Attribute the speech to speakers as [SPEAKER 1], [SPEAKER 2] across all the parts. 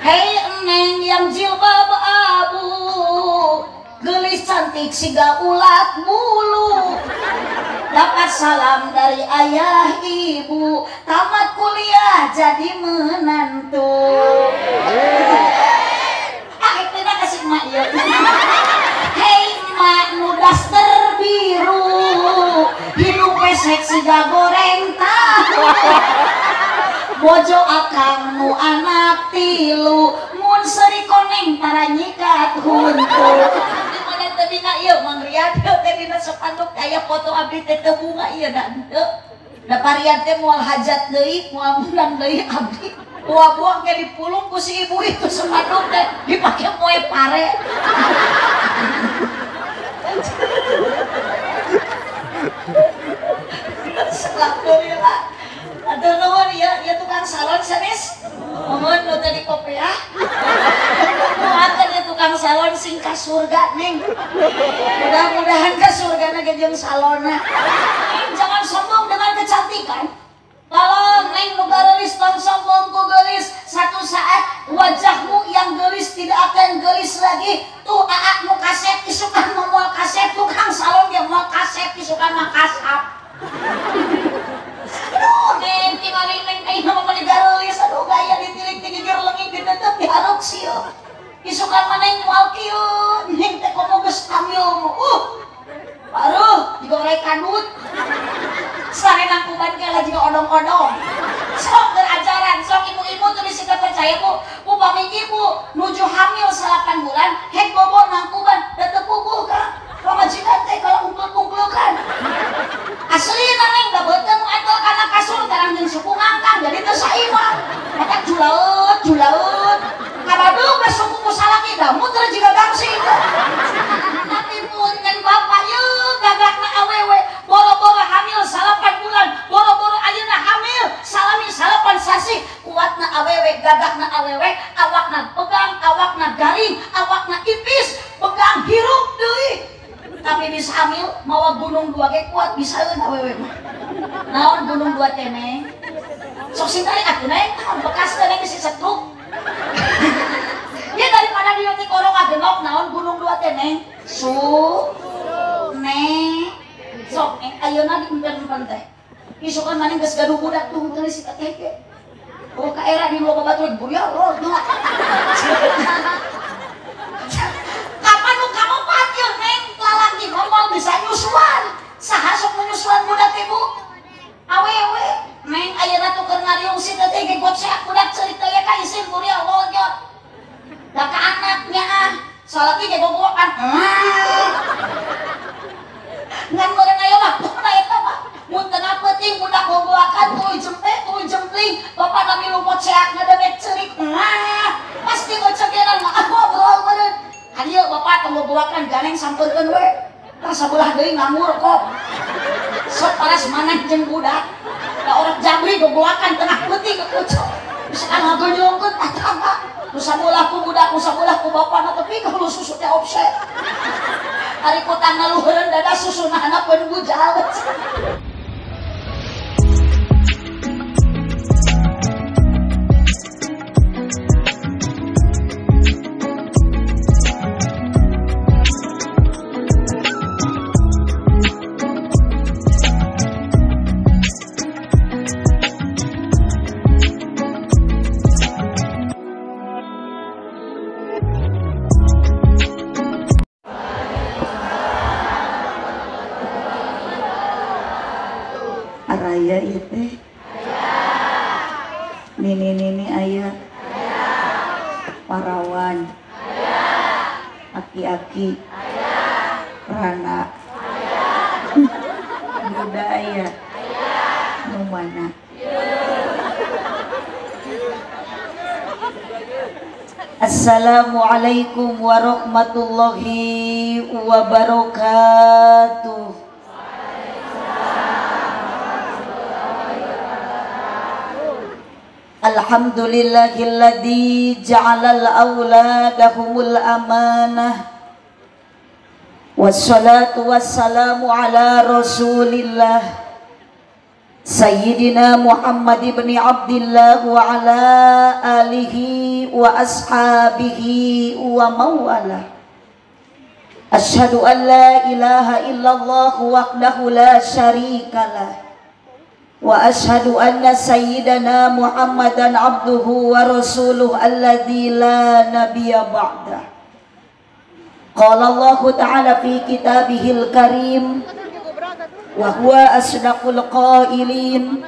[SPEAKER 1] Hei neng yang jilbab abu, gelis cantik siga ulat bulu, dapat salam dari ayah ibu, tamat kuliah jadi menantu. Akhirnya kasih mak ya. Hei mak nu daster biru, hidung pesek siga goreng tahu, bojo akang nu anak tilu, mun seri koneng tara nyikat huntu. Di mana teh bina ieu Mang Riyad teh dina sepanduk aya foto abdi teh teu bunga ieu da henteu. Da parian teh moal hajat deui, moal meunang deui abdi. Buah-buah ge dipulung ku si ibu itu sepanduk teh dipake moe pare. Alhamdulillah. Aduh nuhun ya, ya tukang salon sanes. Nuhun nu tadi kopiah. Nuhun ya tukang salon sing ka surga neng. Mudah-mudahan ka surgana ge jeung salonna. Neng jangan sombong dengan kecantikan. Tolong neng nu gareulis tong sombong ku geulis. Satu saat wajahmu yang gelis tidak akan gelis lagi. Tuh aa nu kaset isukan moal kaset, tukang salon ge moal kaset isukan mah kasap. Aduh, neng tingali neng ayeuna mah meuni gareulis, aduh gaya ditilik ti gigir leungit ditetep diharuk sieu. Isukan mah neng moal kieu, neng teh komo geus hamil. Baruh digoreng kandut. Sare nangkuban ge lah jiga odong-odong. Sok berajaran, sok ibu-ibu tuh bisa percaya bu. Upami ibu nuju hamil 8 bulan, hek bobo nangkuban da teu puguh ka. Pamajikan teh kalau ungkluk-ungklukan. Asli neng da beuteung antel kana kasur tarang jeung suku ngangkang jadi teu saimah. Maka julaeut julaeut. Kabadung we suku ku salaki da muter jiga gangsing. Tapi punten bapak yeuh gagakna awewe boro-boro hamil 8 bulan, boro-boro ayeuna hamil salami 8 sasih, kuatna awewe, gagakna awewe, awakna pegang, awakna garing, awakna ipis, pegang hirup deui. Tapi bisa hamil mawa gunung dua ge kuat bisaeun awewe mah. Naon gunung dua teh neng? Sok sing tarik atuh neng, bekas teh neng bisi setruk. Ya daripada dina ti korong agenok naon gunung dua teh neng? Su neng sok neng ayeuna diempen-empen teh. Isukan maneh geus gaduh budak tuh teu si teteh ge. Oh ka era di loba batur buya lo. Kapan nu kaopat yeuh neng lalaki ngomong bisa nyusuan. Saha sok nyusuan budak teh bu? Awewe neng ayeuna tuh keur ngariung si teteh ge gocek budak ceurik teh ka isin buria lo nya. Da ka anaknya ah salaki ge gogokan. Ngan meureun aya waktuna eta mah. Mun tengah peuting budak gogoakan tuluy jempe tuluy jempling bapana milu moceak ngademek ceurik. Nah, pasti gocekeran mah ngobrol meureun. Hadieu bapak tong gogoakan ganeng sampeurkeun we. Tah sabelah deui nganggur kok. Sok paras maneh jeung budak. Da orang jabri gogoakan tengah peuting kekucok. Bisa kan ngagonyongkeun tatangga. Nu sabelah ku budak, nu sabelah ku bapana tepi ka lu susu teh offset. Ari kutang ngaluheureun dada susuna hanapeun bujal. Araya ieu teh. Nini-nini aya. Parawan. Aki-aki. Rana. Muda aya. Nu mana? Assalamualaikum warahmatullahi wabarakatuh. Alhamdulillahilladzi ja'alal auladahumul amanah. Wassalatu wassalamu ala rasulillah Sayyidina Muhammad ibn Abdillah wa ala alihi wa ashabihi wa mawala. Asyhadu an la ilaha illallah wahdahu la syarikalah wa asyhadu anna sayyidana Muhammadan abduhu wa rasuluh alladzi la nabiyya ba'dah. Qala Allah ta'ala fi kitabihil karim wa huwa asdaqul qailin.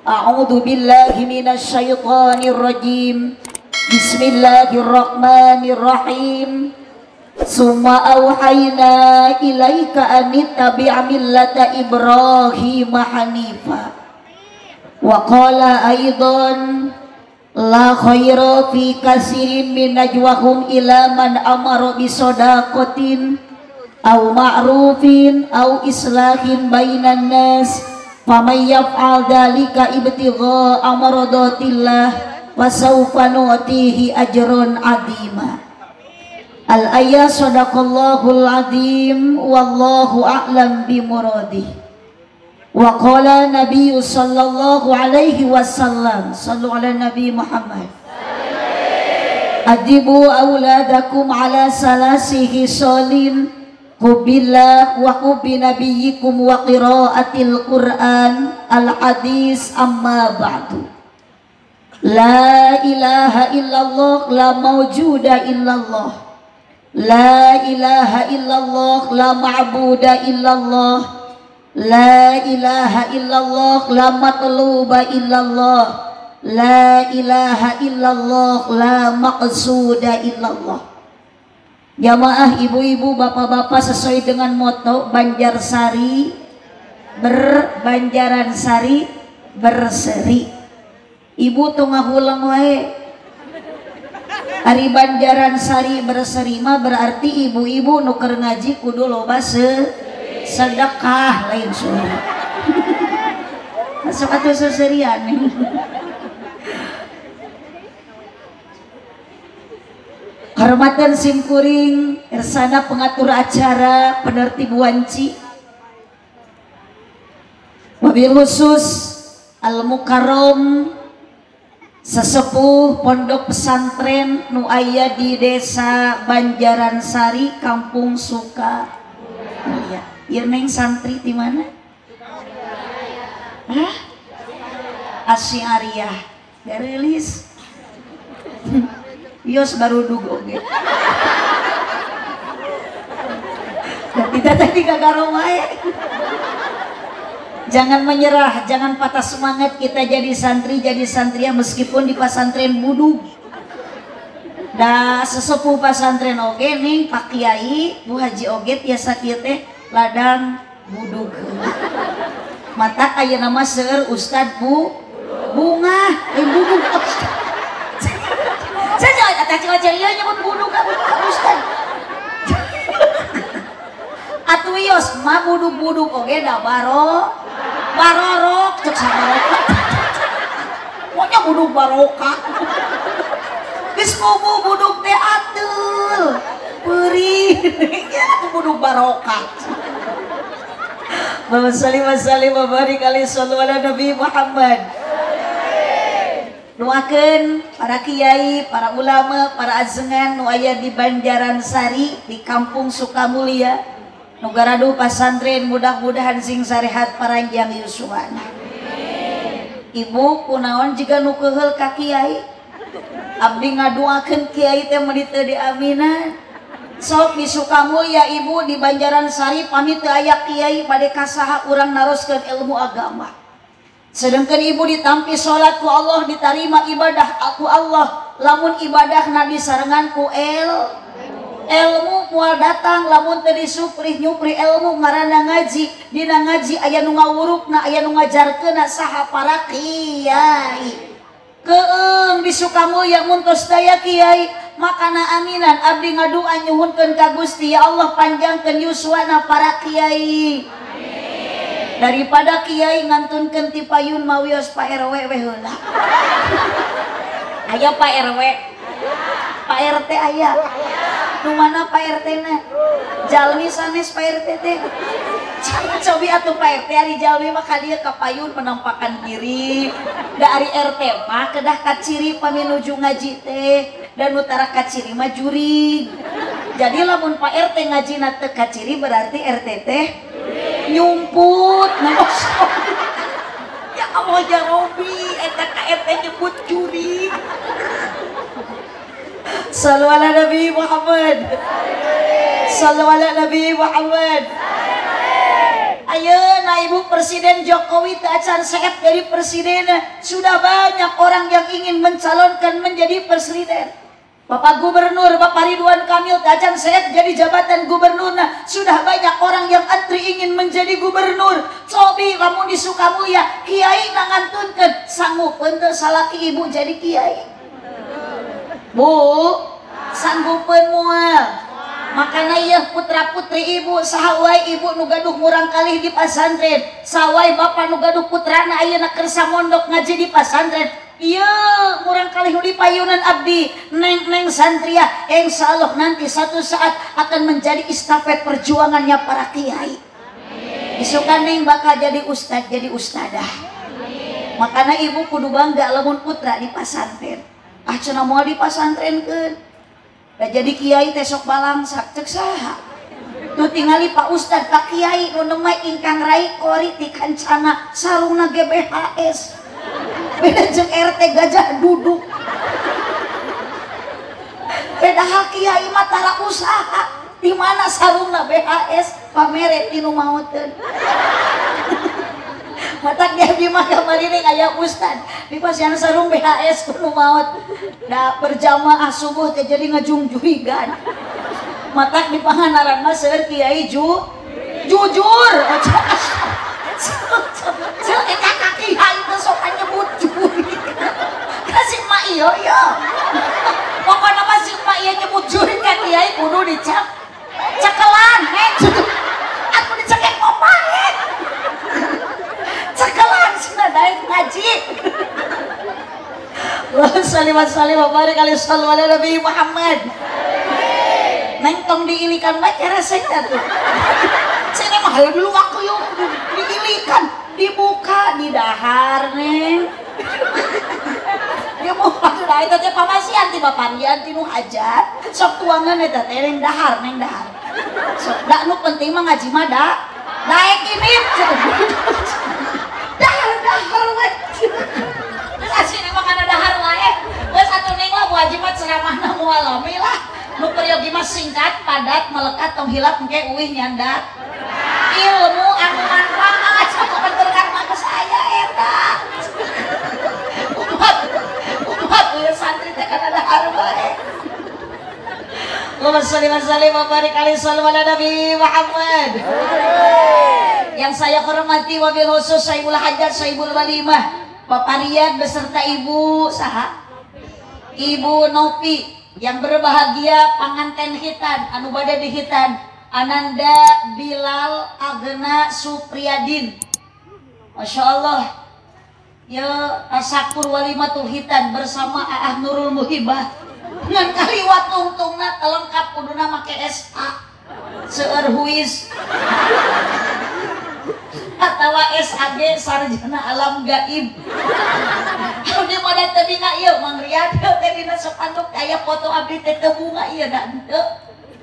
[SPEAKER 1] A'udzu billahi minasy syaithanir rajim. Bismillahirrahmanirrahim. Summa auhayna ilaika an ittabi' millata Ibrahim hanifa. Wa qala aidan la khaira fi katsirin min najwahum ila man amara bi shadaqatin aw ma'rufin aw islahin bainan nas faman yaf'al dzalika ibtigha'a maradatillah fasawfa nu'tihi ajran 'azima. Al-ayah sadaqallahul azim wallahu a'lam bimuradih. Wa qala nabiyyu sallallahu alaihi wasallam, sallu ala nabi Muhammad. Adibu auladakum ala salasihi solin hubbillah wa hubbi nabiyyikum wa qiraatil Qur'an al-hadis amma ba'du. La ilaha illallah la mawjuda illallah. La ilaha illallah la ma'buda illallah. La ilaha illallah la matluba illallah. La ilaha illallah la maqsuda illallah. Jamaah ibu-ibu, bapak-bapak, sesuai dengan moto Banjarsari berbanjaran sari berseri. Ibu tuh ngahulang wae. Ari Banjaran Sari berseri mah berarti ibu-ibu nu keur ngaji kudu loba sedekah lain suara. Masuk atuh seserian. Hormatan simkuring ersana pengatur acara penertib wanci. Wabil khusus Al Mukarrom sesepuh pondok pesantren nu aya di desa Banjaran Sari Kampung Suka. Ya, ieu neng santri di mana? Hah? Asyariah. Garelis. Yos baru dug oge. Dan tidak tadi kagaro wae. Jangan menyerah, jangan patah semangat kita jadi santri, jadi santria meskipun di pesantren budug. Da sesepuh pesantren oge ning Pak Kiai, Bu Haji oge tiasa kieu teh ladang budug. Mata ayeuna mah seueur ustad Bu Bunga, budug. Saya teh ieu nyebut budug ka ustad. Atuh yos mah budug-budug oge da barorok cek sabarokah. Pokoknya budug barokah. Geus kubu budug teh ateul. Peurih atuh budug barokah. Allahumma shalli wa sallim wa barik alaihi sallu ala Nabi Muhammad. Doakeun para kiai, para ulama, para ajengan nu aya di Banjaran Sari di Kampung Sukamulya. Nu garaduh pasantren mudah-mudahan sing sarehat paranjang yuswana. Ibu kunaon jiga nu keuheul ka kiai. Abdi ngadoakeun kiai teh meuni teu diaminan. Sok di Sukamulya ibu di Banjaran Sari pamit teu aya kiai bade ka saha urang naroskeun ilmu agama. Sedangkan ibu ditampi salat ku Allah ditarima ibadah ku Allah. Lamun ibadahna disarengan ku ilmu moal datang lamun teu disuprih nyupri ilmu ngaranna ngaji. Dina ngaji aya nu ngawurukna aya nu ngajarkeunna saha para kiai. Keung di Sukamulya mun tos daya kiai makana aminan abdi ngadua nyuhunkeun ka Gusti ya Allah panjangkeun yuswana para kiai. Amin. Daripada kiai ngantunkeun ti payun mawios Pak RW we heula. Aya Pak RW. Pak RT aya. Nu mana Pak RT na? Jalmi sanes Pak RT teh. Cobi atuh Pak RT ari jalmi mah ka dieu ka payun menampakkan diri. Da ari RT mah kedah kaciri pami nuju ngaji teh dan nu tara kaciri mah jurig. Jadi lamun Pak RT ngajina teu kaciri berarti RT teh nyumput. Nah, ya Allah ya Robi, eta ka RT nyebut jurig. Sallu ala Nabi Muhammad. Sallu ala Nabi Muhammad. Ayeuna Ibu Presiden Jokowi teu acan seep jadi presiden, sudah banyak orang yang ingin mencalonkan menjadi presiden. Bapak Gubernur, Bapak Ridwan Kamil teu acan seep jadi jabatan gubernur, sudah banyak orang yang antri ingin menjadi gubernur. Cobi lamun di Sukamulya, kiai nangantunkeun sanggupeun teu salaki ibu jadi kiai. Bu, sanggupeun moal. Makana ieu putra putri ibu sahawai ibu nu gaduh murang kalih di pasantren, sawai bapak nu gaduh putrana ayeuna kersa mondok ngaji di pasantren. Ieu murang kalih nu dipayunan abdi neng-neng santria insyaallah nanti satu saat akan menjadi estafet perjuangannya para kiai. Isukan neng bakal jadi ustad, jadi ustadah. Makana ibu kudu bangga lamun putra di pasantren. Ah cenah moal di pasantrenkeun. Da jadi kiai teh sok balangsak cek saha. Nu tingali Pak Ustad, Pak Kiai nu nemai ingkang rai kori ti kancana sarungna GBHS. Beda jeung RT gajah duduk. Beda hal kiai mah tara usaha. Di mana sarungna BHS pamere ti nu maoteun. Matak dia di mah kamari ning aya ustad di pasian sarung BHS kudu maot. Da berjamaah subuh teh jadi ngajungjurigan. Matak di panganaran mah seueur kiai jujur. Ceu eta ka kiai teh sok nyebut jurig. Kasih mak ieu ya. Pokona mah si mak ieu nyebut jurig ka kiai kudu dicek. Cekelan heh. Aku dicekek mopaet. Cekelan sina daek ngaji. Salli wa sallim wa barik alaihi sallu ala Nabi Muhammad. Neng tong diilikan bae keresek atuh. Sini mah hayo dulu aku yuk diilikan, dibuka di dahar neng. Dia mau da eta teh pamasian ti baparian ti nu hajat, sok tuangan eta teh neng dahar, neng dahar. Sok da nu penting mah ngaji mah da. Daek ini. Dahar dahar we. Terus asine mah kana dahar wae. Geus atuh neng lah bu haji mah ceramahna moal lami lah. Nu peryogi mah singkat, padat, melekat, tong hilap engke uih nyandak. Ilmu anu manfaat sok benterkan mah geus aya eta. Umat umat we santri teh kana dahar wae. Allahumma sholli wa sallim wa barik alaihi sallu ala Nabi Muhammad. Yang saya hormati wabil khusus Sahibul Hajat, Sahibul Walimah, Bapak Riyad beserta Ibu saha, Ibu Nopi yang berbahagia panganten hitan anu bade di hitan Ananda Bilal Agna Supriyadin. Masya Allah ya tasakur walimatul hitan bersama Aah Nurul Muhibah ngan kaliwat tungtungna lengkap kuduna make SA seueur huis atawa SAG sarjana alam gaib. Abdi mah teu binga ieu Mang Riyad teh dina sepanduk aya foto abdi teh teu bunga ieu da henteu.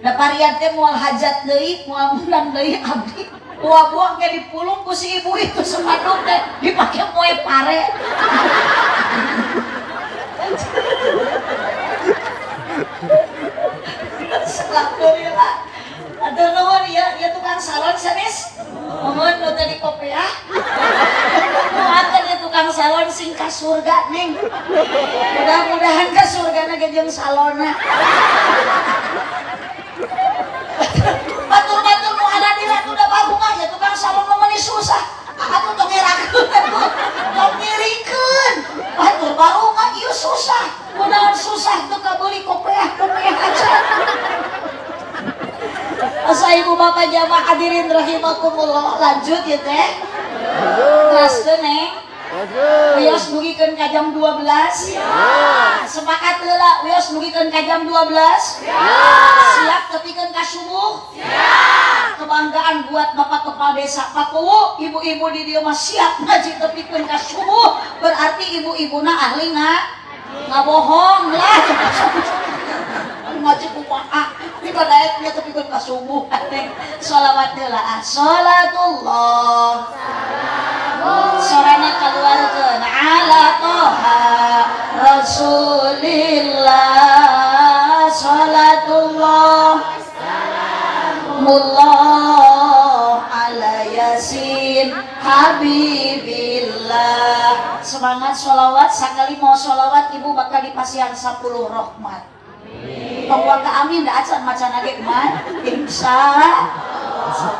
[SPEAKER 1] Da parian teh moal hajat deui, moal meunang deui abdi. Buah-buah ge dipulung ku si ibu itu sepanduk teh dipake moe pare. Alhamdulillah. Aduh nuhun ieu ieu tukang salon sanes. Nuhun nu tadi kopiah. Nuhun ieu tukang salon sing ka surga neng. Mudah-mudahan ka surgana ge jeung salonna. Batur-batur nu ada di ratu da babungah ya tukang salon mah meuni susah. Atuh tong ngerakeun atuh. Tong nyirikeun. Batur barungah ieu susah. Kunaon susah teu kabeuli kopiah-kopiah aja. Asa ibu bapak jamaah hadirin rahimakumullah, lanjut ya teh. Teraskeun neng. Wios dugikeun ka jam 12. Sepakat heula wios dugikeun ka jam 12. Siap tepikeun ka subuh. Kebanggaan buat Bapak Kepala Desa Pakuwu, ibu-ibu di dieu mah siap ngaji tepikeun ka subuh, berarti ibu-ibuna ahli ngabohong lah. Ngaji kumaha di badaeknya tepikeun ka subuh. Sholawat heula, sholatullah sorana kaluarkeun ala toha Rasulillah, sholatullah salamullah ala yasin habibillah. Semangat sholawat, sakali mau sholawat ibu bakal dipasihan 10 rahmat. Tong waka amin da acan macan age mah insya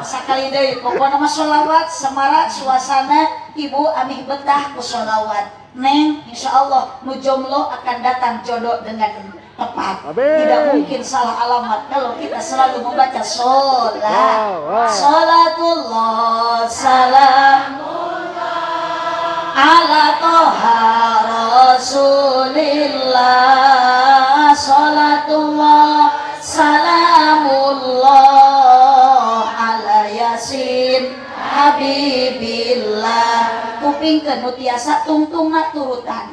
[SPEAKER 1] sakali deui pokona mah sholawat semarak suasana ibu amih betah ku sholawat. Neng insyaallah nu jomblo akan datang jodoh dengan tepat. Amin. Tidak mungkin salah alamat kalau kita selalu membaca sholat. Sholatullah salamullah ala toha rasulillah, sholatullah salamullah ala yasin habibillah. Kupingkeun nu tiasa tungtungna turutan.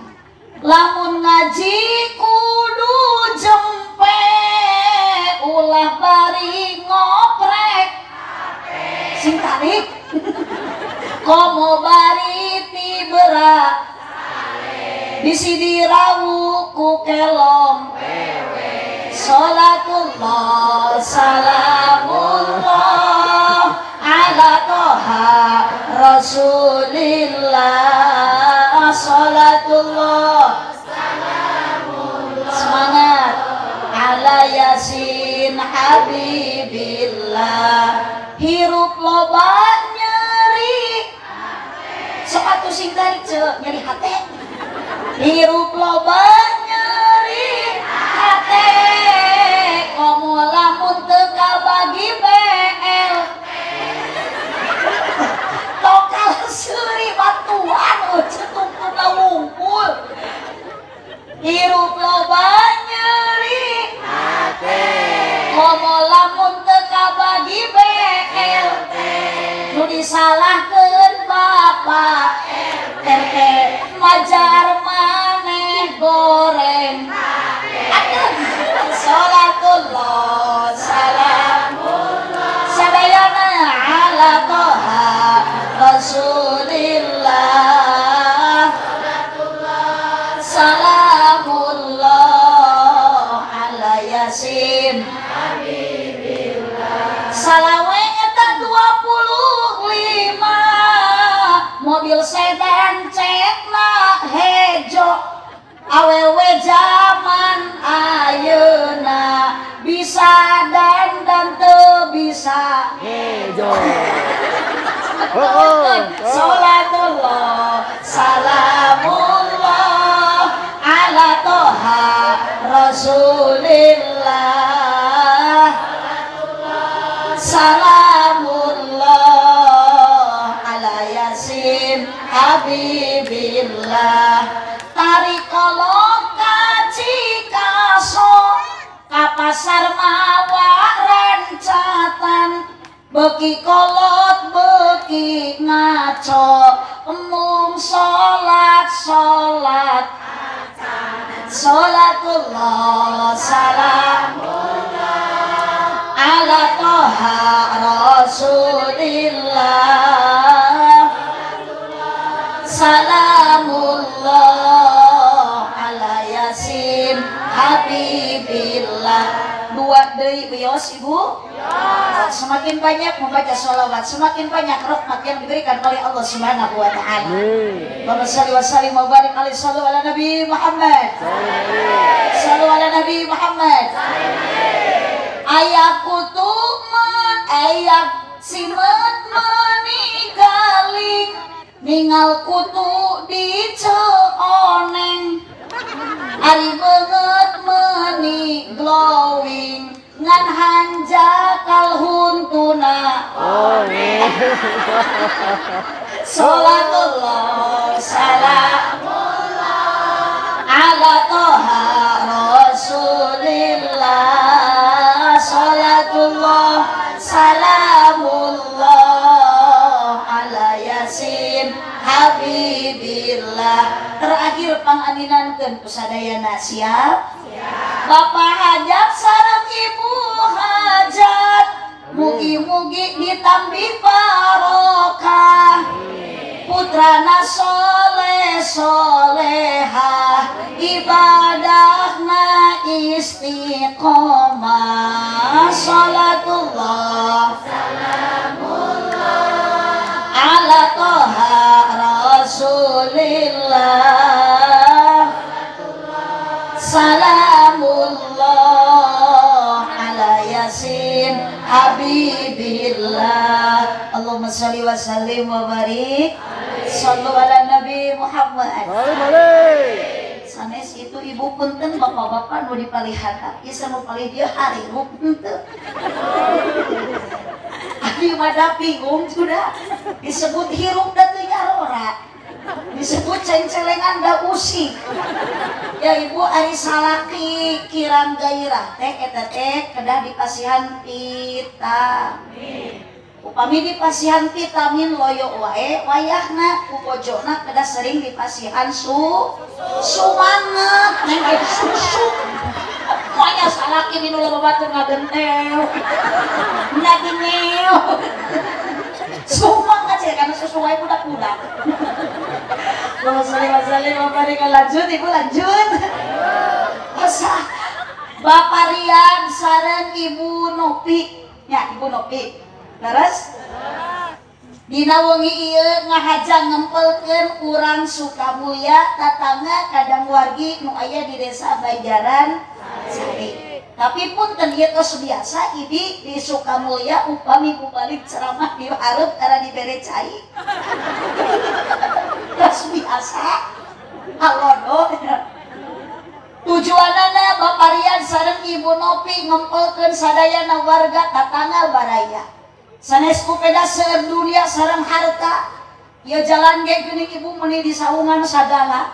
[SPEAKER 1] Lamun ngaji kudu jempe ulah bari ngoprek sing tarik komo bari tibera bisi dirawu ku kelong. Sholatullah salamullah ala toha rasulillah, sholatullah salamullah semangat ala yasin habibillah. Hirup loba nyeri sepatu sing tarik ce nyeri hate. Hirup loba nyeri hate komo lamun teu kabagi PL tokal seuri batuan tungtungna wungkul. Hirup loba nyeri hate komo lamun teu kabagi BLT nu disalahkeun Bapak RT majar maneh goreng. Sholatullah salamullah sadayana ala toha rasulillah, sholatullah salamullah ala yasin habibillah. Salawe eta 25 mobil sedan cetna hejo awewe zaman ayeuna bisa dandan teu bisa hejo. Sholatullah salamullah ala toha rasulillah, salamullah ala yasin habibillah. Tarik kolok ka Cikaso ka pasar mawa rencatan beki kolot beki ngaco emung sholat sholat sholatullah salamullah ala toha rasulillah, salamullah ala yasin habibillah. Dua deui wios ibu. Semakin banyak membaca sholawat, semakin banyak rahmat yang diberikan oleh Allah Subhanahu wa taala. Allahumma shalli wa sallim wa barik alaihi, sallu ala Nabi Muhammad. Sallu ala Nabi Muhammad. Aya kutu men aya simet menigaling ningal kutu di ceoneng ari beungeut meuni glowing ngan hanjakal huntuna. Salatullah salam. dipangaminankeun ku sadayana siap? Siap. Bapak hajat sareng ibu hajat mugi-mugi ditambi barokah putrana soleh solehah ibadahna istiqomah salatullah salamullah ala toha rasulillah salamullah ala yasin habibillah. Allahumma sholli wa sallim wa barik sallu ala nabi Muhammad. Sanes itu ibu punten bapak-bapak nu dipalihana ieu nu palih dia harirup henteu. Abi mah da bingung sudah disebut hirup da teu nyarora, disebut cengcelengan da usik. Ya ibu ari salaki kirang gairah teh eta teh kedah dipasihan vitamin. Upami dipasihan vitamin loyo wae wayahna ku bojona kedah sering dipasihan sumanget neng susu. Pokoknya salaki minum loba batur ngagentel ngagenel sumanget sih karena susu wae budak-budak. Allahumma lanjut ibu lanjut. Masa Bapak Rian sareng Ibu Nopi ya Ibu Nopi leres dina wengi ieu ngahaja ngempelkeun urang Sukamulya tatangga kadang wargi nu aya di desa Banjaran Sari. Tapi punten ieu tos biasa ibi di Sukamulya upami balik ceramah di hareup tara dibere cai. Tos biasa alodo. Tujuanana Bapak Rian sareng Ibu Nopi ngempelkeun sadayana warga tatangga baraya. Sanes kupeda seueur dunia sareng harta. Ieu jalan ge geuning ibu meuni di saungan sagala.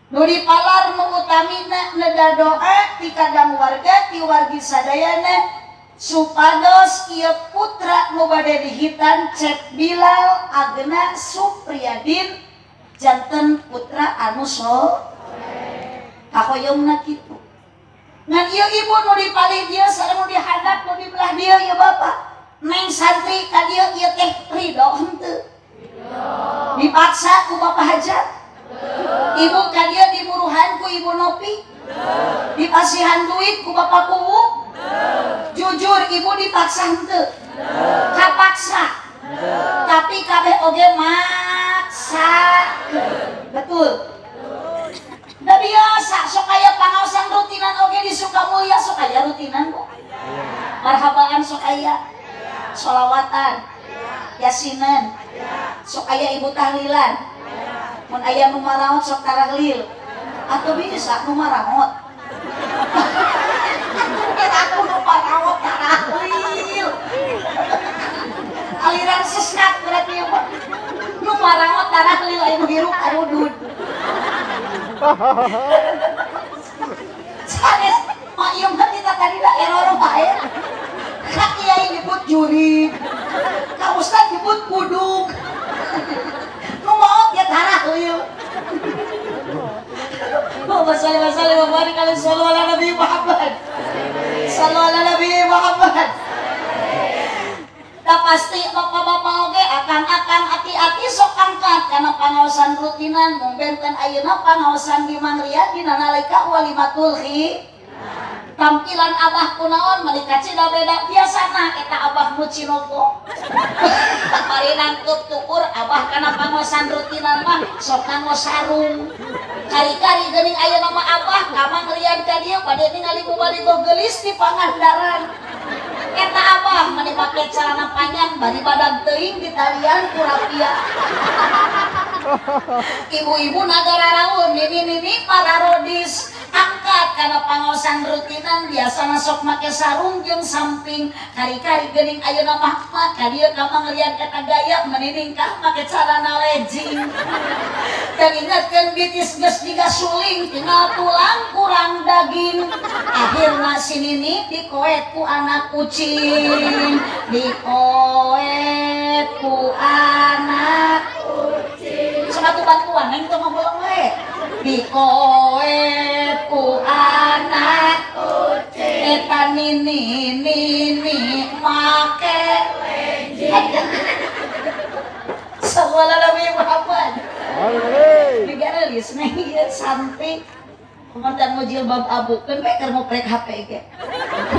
[SPEAKER 1] Nu dipalar nu utamina neda doa ti kadang warga ti wargi sadayana supados ieu putra nu bade dihitan Cep Bilal Agna Supriyadin janten putra anu soleh. Kahoyongna kitu. Ngan ieu ibu nu dipalih dieu sareng nu dihandap nu dibelah dieu ieu bapak. Neng santri ka dieu ieu teh ridho henteu. Dipaksa ku bapak hajat. Ibu ka dieu diburuhan ku ibu Nopi. Dipasihan duit ku bapak kuwu. Jujur ibu dipaksa henteu. Kapaksa. Tapi kabeh oge maksakeun. Betul. Da biasa sok aya pangaosan rutinan oge di Sukamulya sok aya rutinan bu. Marhabaan sok aya. Sholawatan, yasinan, sok aya ibu tahlilan, mun aya nu maraot sok tarahlil, atau bisa nu maraot. Aku nu maraot tarahlil, aliran sesat berarti ya pak. Nu maraot tarahlil aya nu hirup arudud. Sanes, mak ieu mah kita tadi da error bae. Kak kiai nyebut juri, kak ustad nyebut kuduk, nu maot ya tarahlil. Allahumma sholli wa sallim wa barik alaihi sallu ala nabi Muhammad. Sallu ala nabi Muhammad. Da pasti bapak-bapak oge akang-akang aki-aki sok angkat kana pangaosan rutinan mung benten ayeuna pangaosan di Mang Rian dina nalika walimatul khi. Tampilan abah kunaon meuni kacida beda biasana eta abah nu Cinoko. Bari nangkeup tukur abah kana pangosan rutinan mah sok nganggo sarung. Kari-kari geuning ayeuna mah abah ka Mang Rian ka dieu bade ningali bubaligo geulis di Pangandaran. Eta abah meuni make celana panjang bari badag teuing ditalian ku rapia. Ibu-ibu nagara raun nini-nini para rodis angkat karena pangaosan rutinan biasana sok make sarung jeung samping kari-kari geuning ayeuna mah ka dieu ka Mang Rian eta gaya meuni ningkah make celana legging. Dan ingatkeun bitis geus jiga suling tinggal tulang kurang daging. Akhirna si nini dikoet ku anak kucing, dikoet ku anak kucing. Sok atuh bantuan neng teu ngobrol we. Dikoet ku anak kucing eta nini nini make sallallahu Nabi Muhammad. Digarelis neng ieu santik. Kumantan mau jilbab abu kan we keur ngoprek HP ge.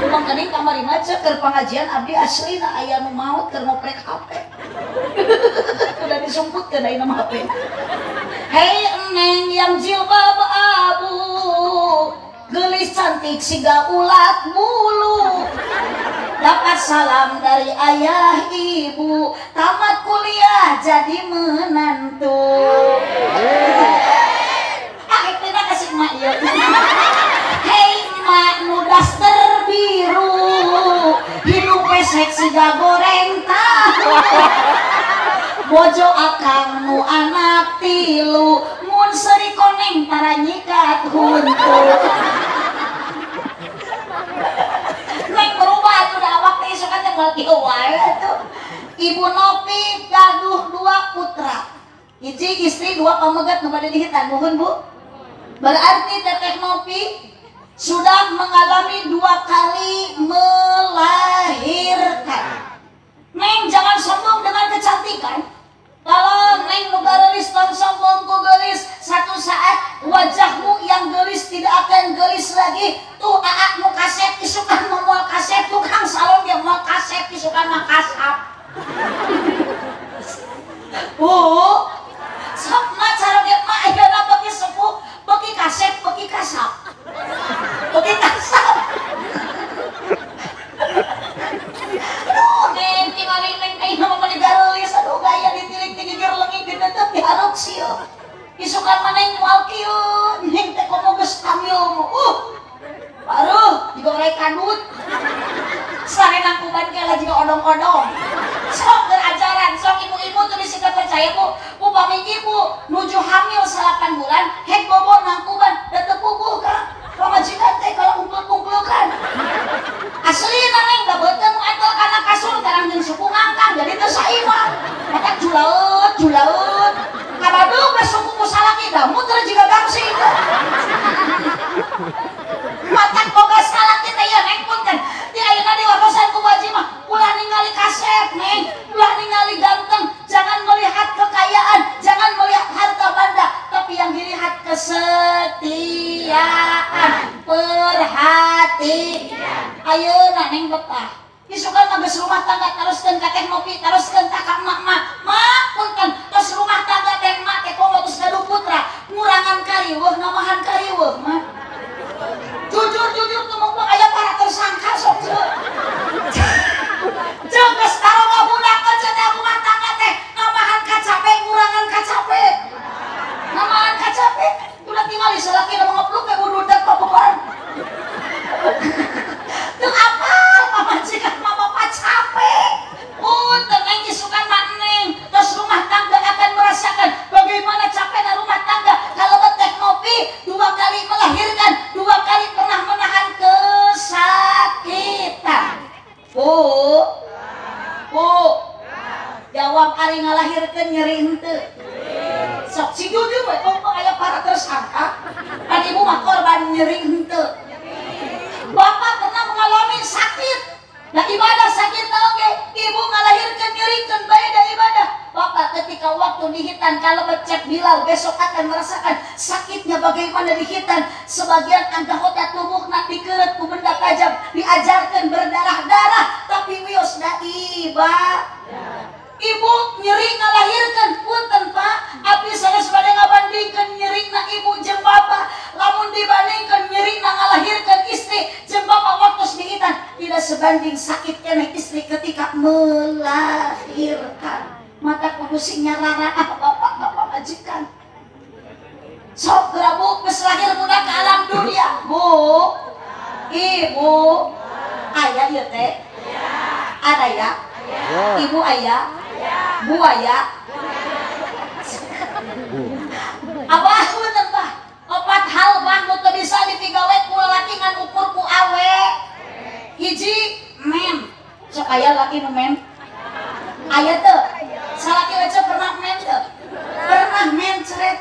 [SPEAKER 1] Mangkaning kamari mah keur pangajian abdi aslina aya nu maot keur ngoprek HP. Udah disumputkeun ayeuna mah HP. Hei neng yang jilbab abu, gelis cantik siga ulat bulu. Dapat salam dari ayah ibu, tamat kuliah jadi menantu. Akhirnya kasih mak ya. Hei mak nu daster biru, hidup pesek siga goreng tahu. Bojo akang nu anak tilu, mun seri koneng tara nyikat huntu. Neng berubah tuh dah awak teh isukan teh moal kieu wae atuh. Ibu Nopi gaduh 2 putra. Hiji istri 2 pamegat nu bade dihitan, nuhun Bu. Berarti Teteh Nopi sudah mengalami 2 kali melahirkan. Neng jangan sombong dengan kecantikan. Kalau neng nu garelis tong sombong ku gelis, satu saat wajahmu yang gelis tidak akan gelis lagi. Tuh aak nu kaset isukan nu moal kaset, tukang salon dia moal kaset isukan mah kasap. Bu, sok mah cara dia mah ayeuna beuki sepuh, beuki kaset, beuki kasap. Beuki kasap. Aduh, neng tingali neng ayeuna mah meuni garelis, aduh gaya ditilik ti gigir leungit ditetep dihareup sieun. Isukan maneh moal kieu, neng teh komo geus hamil mu. Baruh digoreng kandut. Sare nangkuban kela jiga odong-odong. Sok berajaran, sok ibu-ibu tuh bisa percaya Bu. Upami ibu nuju hamil 8 bulan, hek bobo nangkuban, da teu puguh ka. Pamajikan teh kalau ungkul-ungkulkan. Asli neng da beuteung antel kana kasur tarang jeung suku ngangkang jadi teu saiman. Mata julaeut julaeut. Kabadung we suku ku salaki da muter jiga gangsi. Matak boga salaki teh ya neng punten. Ti ayeuna diwatosan ku Haji mah ulah ningali kasep neng, ulah ningali ganteng, jangan melihat kekayaan, jangan melihat harta benda, tapi yang dilihat kesetiaan, perhatian. Ayeuna neng betah. Isukan mah geus rumah tangga teruskeun ka Teh Nopi, teruskeun ka ka emak-emak. Mak punten, tos rumah tangga teh emak teh komo geus gaduh putra, ngurangan kariweuh namahan kariweuh mah. Jujur-jujur tuh mau aya para tersangka sok ceu. Ceu geus taroga budak aja teh rumah tangga teh namahan kacape ngurangan kacape. Namahan kacape. Udah tingali salaki nu ngepluk we ududak pabeban. Teu apal pamajikan mah bapak capek. Punten neng isukan mah neng terus rumah tangga akan merasakan bagaimana capeknya rumah tangga. Kalau Teh Nopi 2 kali melahirkan, 2 kali pernah menahan kesakitan. Bu, Bu, jawab ari ngalahirkeun nyeri henteu. Sok si jujur we pokok aya para tersangka. Pan ibu mah korban nyeri henteu. Bapak pernah mengalami sakit. Nah ibadah sakit oge, ibu ngalahirkeun nyerikeun bae da ibadah. Bapak ketika waktu dihitan kalau becek Bilal besok akan merasakan sakitnya bagaimana dihitan. Sebagian anggota tubuhna dikeureut ku benda tajam, diajarkan berdarah-darah, tapi wios da ibadah. Ibu nyeri ngalahirkeun, punten Pak, abdi sanes bade ngabandingkeun nyerina ibu jeung bapak. Lamun dibandingkeun nyerina ngalahirkeun istri jeung bapak waktu dihitan, tidak sebanding sakit keneh istri ketika melahirkan. Mata kudu sing nyarara bapak bapak majikan. Sok geura Bu, geus lahir budak ke alam dunia. Bu, ibu, aya ieu teh? Ada ya? Ibu ayah? Bu ayah? Abah punten bah, 4 hal bah nu teu bisa dipigawe ku lalaki ngan ukur ku awe. Hiji men, sok aya laki nu men? Aya teu? Salaki we pernah men teu? Pernah mencret.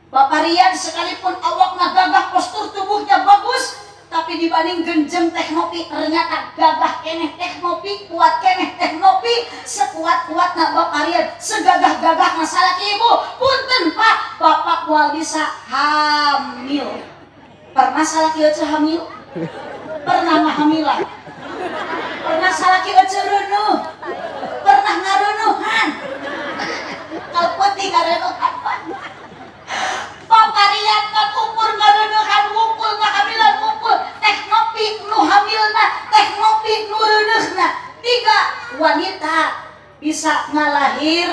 [SPEAKER 1] Bapak Rian sekalipun awakna gagah, postur tubuhnya bagus, tapi dibanding genjem Teh Nopi ternyata gagah keneh Teh Nopi, kuat keneh Teh Nopi, sekuat-kuatna Bapak Rian, segagah-gagahna salaki ibu, punten Pak, bapak moal bisa hamil. Pernah salaki euceu hamil? Pernah ngahamilan? Pernah salaki euceu reunuh? Pernah ngarunuhan? Kalau putih ngarunuhan Pak. Bapak Rian kan umur ngarunuhan wungkul, ngahamilan wungkul, Teh Nopi nu hamilna, Teh Nopi nu reuneuhna. Tiga wanita bisa ngalahir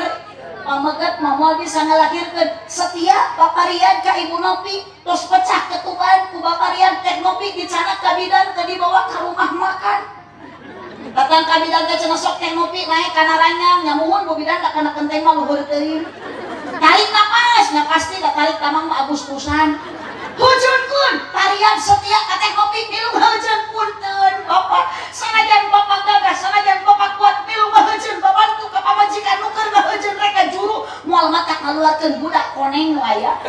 [SPEAKER 1] pameget moal bisa ngalahirkeun. Setia Bapak Rian ka Ibu Nopi, terus pecah ketuban ku Bapak Rian, Teh Nopi dicanak ka bidan teu dibawa ka rumah makan. Datang ka bidan teh cenah sok Teh Nopi naek kana ranyang, nyamuhun bu bidan da kana kenteng mah luhur teuing. Tarik napas, nya pasti da tarik tamang mah Agustusan. Hujan kun, tarian setia ka Teh Nopi milu hujan punten bapak. Sanajan bapak gagah, sanajan bapak kuat milu hujan babantu ka pamajikan nu keur ngahujeun rek juru moal mata ngaluarkeun budak koneng nu aya.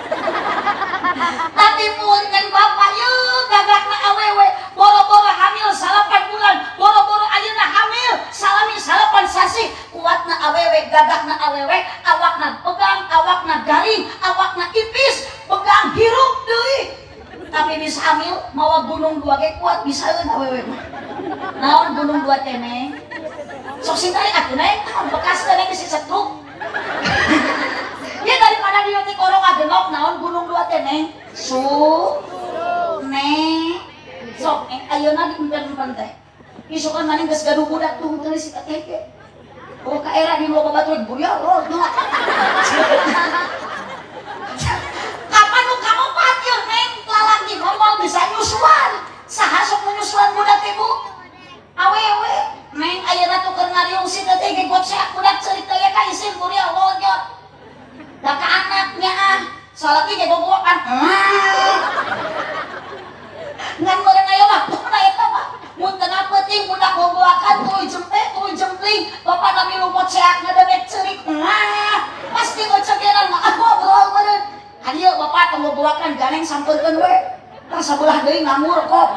[SPEAKER 1] Tapi punten bapak yeuh gagahna awewe boro-boro hamil 8 bulan, boro-boro ayeuna hamil salami 8 sasih, kuatna awewe, gagahna awewe, awakna pegang, awakna garing, awakna ipis, pegang hirup deui. Tapi bisa hamil mawa gunung dua ge kuat bisaeun awewe mah. Naon gunung dua teh neng? Sok sing tarik atuh neng, bekas teh neng bisi setruk. Ya daripada dina ti korong agenok naon gunung dua teh neng? Su neng sok neng ayeuna diempen-empen teh. Isukan maneh geus gaduh budak tuh teu si teteh ge. Oh ka era di loba batur buya lo. Kapan nu kaopat yeuh neng lalaki ngomong bisa nyusuan. Saha sok nyusuan budak teh Bu? Awewe neng ayeuna tuh keur ngariung si teteh ge gocek budak ceurik teh ka isin buya lo nya. Da ka anaknya ah, salaki ge gogokan. Ngan meureun aya waktuna eta mah. Mun tengah peuting budak gogoakan tuluy jempe, tuluy jempling, bapak nami lumot seak ngadengek ceurik. Nah, pasti ngocegeran mah ngobrol meureun. Hadieu bapak tong gogoakan ganeng sampeurkeun we. Tah sabelah deui ngamur kok.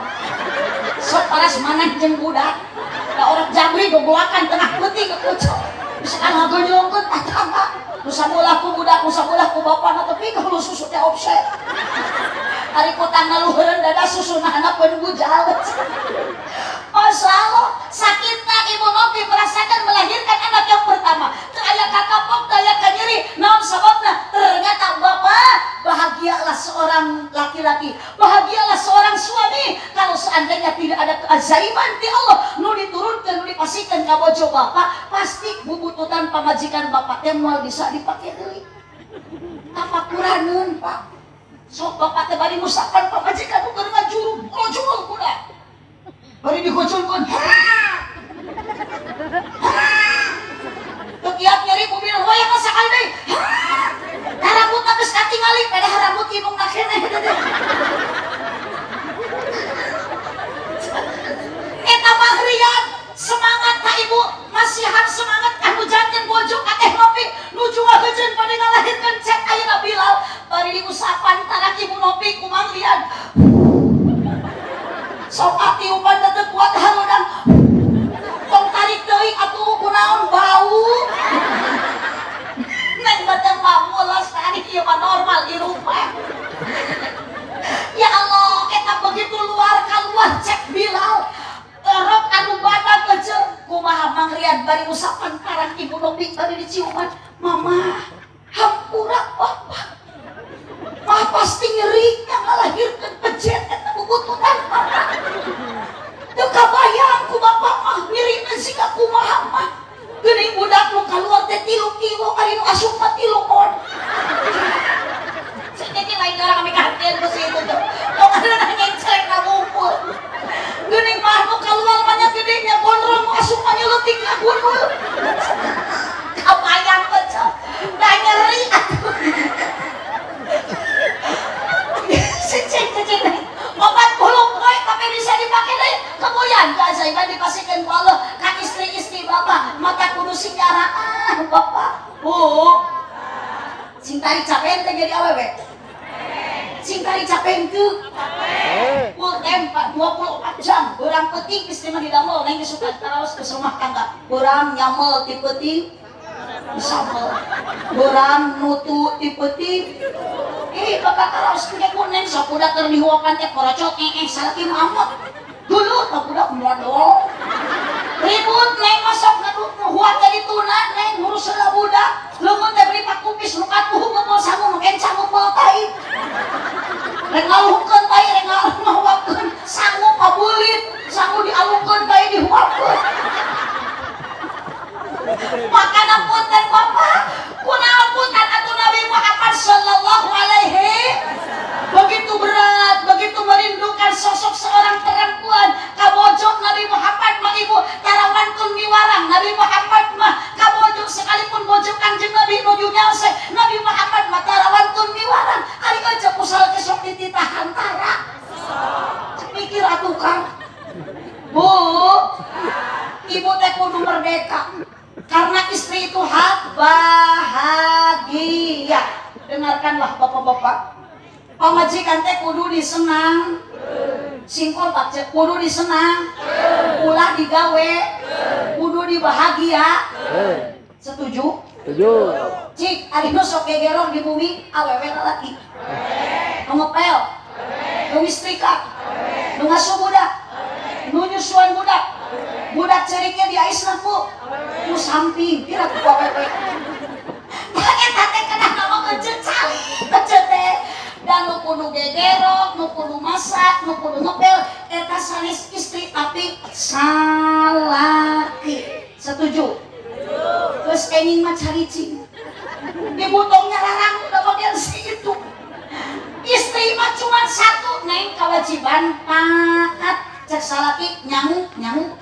[SPEAKER 1] Sok paras maneh jeung budak. Da orang jabri gogoakan tengah peuting kekucok. Bisa kan ngagonyongkeun tatangga. Nu sabelah ku budak, nu sabelah ku bapana tepi ka hulu susu teh offset. Ari kotang ngaluheureun dada susuna hanapeun bujal. Masalah sakitna Ibu Nopi merasakan melahirkan anak yang pertama. Teu aya kakapok, teu aya kanyeri. Naon sababna? Ternyata bapak bahagialah seorang laki-laki, bahagialah seorang suami kalau seandainya tidak ada keajaiban di Allah nu diturunkeun nu dipasihkeun ka bojo bapak, pasti bubututan pamajikan bapak teh moal bisa dipake deui. Tafakuraneun Pak. Sok bapak teh bari ngusapan pamajikan nu keur ngajuru, gojol budak. Bari digojolkeun. Teu kiat nyeri mobil hoyong sakali deui. Rambutna geus katingali padahal rambut indungna keneh teh. Eta mah rian semangat ka ibu, masihan semangat anu janten bojo ka Teh Nopi nuju ngahujeun bade ngalahirkeun cek ayeuna Bilal bari diusapan tarak Ibu Nopi ku Mang Rian. Sok atiupan teh kuat harudang. Tong tarik deui atuh kunaon bau. Neng batang mamulas tadi ieu mah normal irupna. Ya Allah, eta begitu luar kaluar cek Bilal. Orok anu badan aja kumaha Mang Rian bari usapan tarak Ibu Nopi bari diciuman. Mama, hampura bapak. Mah pasti nyeri yang ngalahirkeun pejet eta bubututan bapak. Teu kabayang ku bapak mah nyerina siga kumaha mah. Geuning budak nu kaluar teh 3 kilo, ari nu asup mah 3 on. Saeutik lain orang kami kahatean ku si itu tuh. Tong adeuna nyencrek na ngumpul. Geuning mah nu kaluar mah nya gede nya gondrong nu asup mah nya leutik ngagundul. Kabayang aja. Da nyeri atuh. Cicing-cicing obat buluk we tapi bisa dipake deui. Kemudian keajaiban dipasihkeun ku Allah ka istri-istri bapak, mata kudu sing ah bapak. Bu. Sing tarik capean teh jadi awewe. Sing kali capek henteu? Capek. Full time 24 jam. Urang penting istri mah didamel neng suka terus ke rumah tangga. Urang nyamel ti peuting disamel. Urang nutu ti peuting. Ih bakal karaos engke ku neng sok budak keur dihuapan teh korocok salaki mah amot. Dulu tak budak modol. Ribut neng masuk huat jadi tuna neng ngurus heula budak. Leungeun teh beli pakupis nu katuh ngepol sangu nu kencang ngepol tai. Rek ngaluhkeun tai rek ngahuapkeun sangu pabulit, sangu dialungkeun tai dihuapkeun. Makana punten bapak, kunaon punten atuh Nabi Muhammad sallallahu alaihi begitu berat, begitu merindukan sosok seorang perempuan. Kabojok Nabi Muhammad mah ibu tarawantun miwarang. Nabi Muhammad mah kabojok sekalipun bojok Kanjeng Nabi nuju nyalse. Nabi Muhammad mah tarawantun miwarang. Ari aja pusal kesok dititah hantara. Mikir atuh Kang. Bu, ibu teh kudu merdeka. Karena istri itu hak bahagia. Dengarkanlah bapak-bapak. Pamajikan teh kudu disenang, singkol pak cek kudu disenang, ulah digawe, kudu dibahagia. Setuju?
[SPEAKER 2] Setuju.
[SPEAKER 1] Cik, ari nu sok gegeroh di bumi awewe lalaki. Nu ngepel, nu ngistrika, nu ngasuh budak, nu nyusuan budak, budak ceriknya diaisna ku, nu samping pira ku awewe. Tah eta teh kedah nama ngeuceut calik, ngeuceut teh. Dan nu kudu gegerok, nu kudu masak, nu kudu ngepel, eta sanes istri tapi salaki. Setuju? Terus enging mah caricing. Dibutongnya larang udah bagian situ. Istri mah cuma satu, neng kewajiban taat. Cek salaki nyangu, nyangu.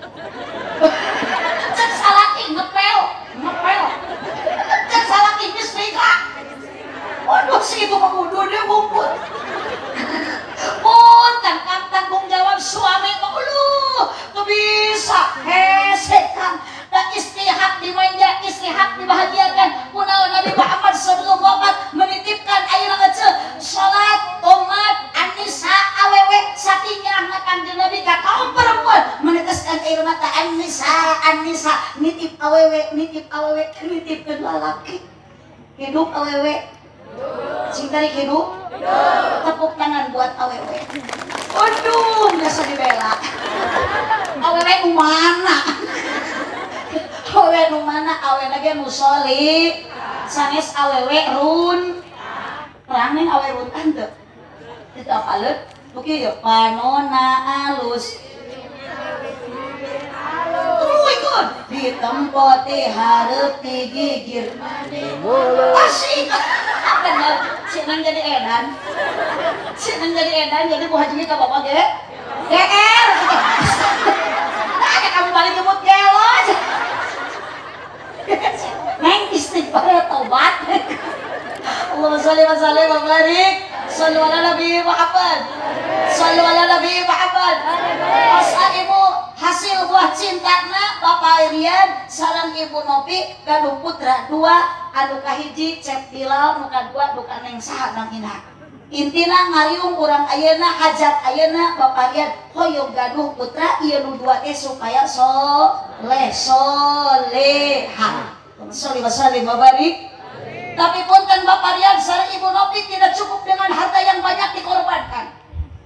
[SPEAKER 1] Cek salaki ngepel, ngepel. Cek salaki istri kak. Waduh si itu mah kudu dia ngumpul. Punten kang tanggung jawab suami mah uluh teu bisa hese kang. Da istri hak dimanja, istri hak dibahagiakan. Kunaon Nabi Muhammad sebelum wafat menitipkan ayeuna eceu salat umat an-nisa awewe saking nyerahna Kanjeng Nabi ka kaum perempuan meneteskan air mata an-nisa an-nisa nitip awewe nitip awewe nitipkeun lalaki. Hidup awewe. Sing tarik hidup, tepuk tangan buat awewe. Aduh, biasa dibela. Awewe nu mana? Awewe nu mana? Awewe ge nu solih. Sanes awewe run. Perang neng awewe runtan teu. Teu apaleun? Oke ya, panona alus. Ikut ditempo ti hareup ti gigir. Asik. Bener, si Neng jadi edan. Si Neng jadi edan, jadi Bu Haji ka bapak ge. GR. Nah, kamu balik jemput gelo. Neng istighfar tobat. Allahumma sholli wa sallim wa barik. Shallu ala Nabi Muhammad. Shallu ala Nabi Muhammad. Masa ibu hasil buah cintana Bapak Irian sareng Ibu Nopi gaduh putra dua anu kahiji Cep Bilal nu kadua duka neng saha nang ina. Intina ngariung urang ayeuna hajat ayeuna Bapak Rian hoyong gaduh putra ieu nu dua teh supaya soleh soleha. Sholli wa sallim wa barik. Tapi punten Bapak Rian sareng Ibu Nopi tidak cukup dengan harta yang banyak dikorbankan.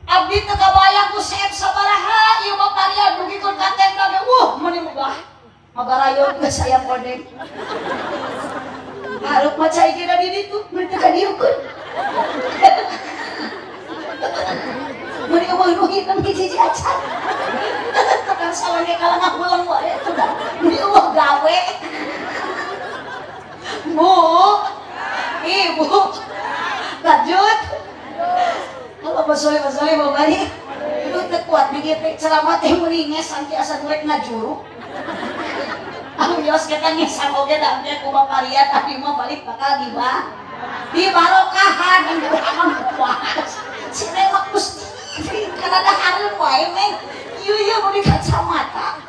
[SPEAKER 1] Abdi teu kabayang ku seep sabaraha ieu Bapak Rian dugikeun ka tenda ge wuh meuni megah. Magarayon geus aya kodeng. Hareup mah cai ge di ditu meuni teu kadieukeun. Meuni eueuh nu hideung hiji acan. Tukang sawah ge kalah ngahulang wae tuh da. Meuni eueuh gawe. Bu, Ibu, lanjut. Allahumma sholli wa sallim wa barik. Aduh teu kuat mikir teh ceramah teh meuni ngesang ki asa rek ngajuru. Awios kita ngesang oge da engke ku Bapak Rian abdi mah balik bakal gibah. Dibarokahan ieu aman puas. Si neng mah Gusti kana dahareun wae neng. Ieu ieu meuni kacamata.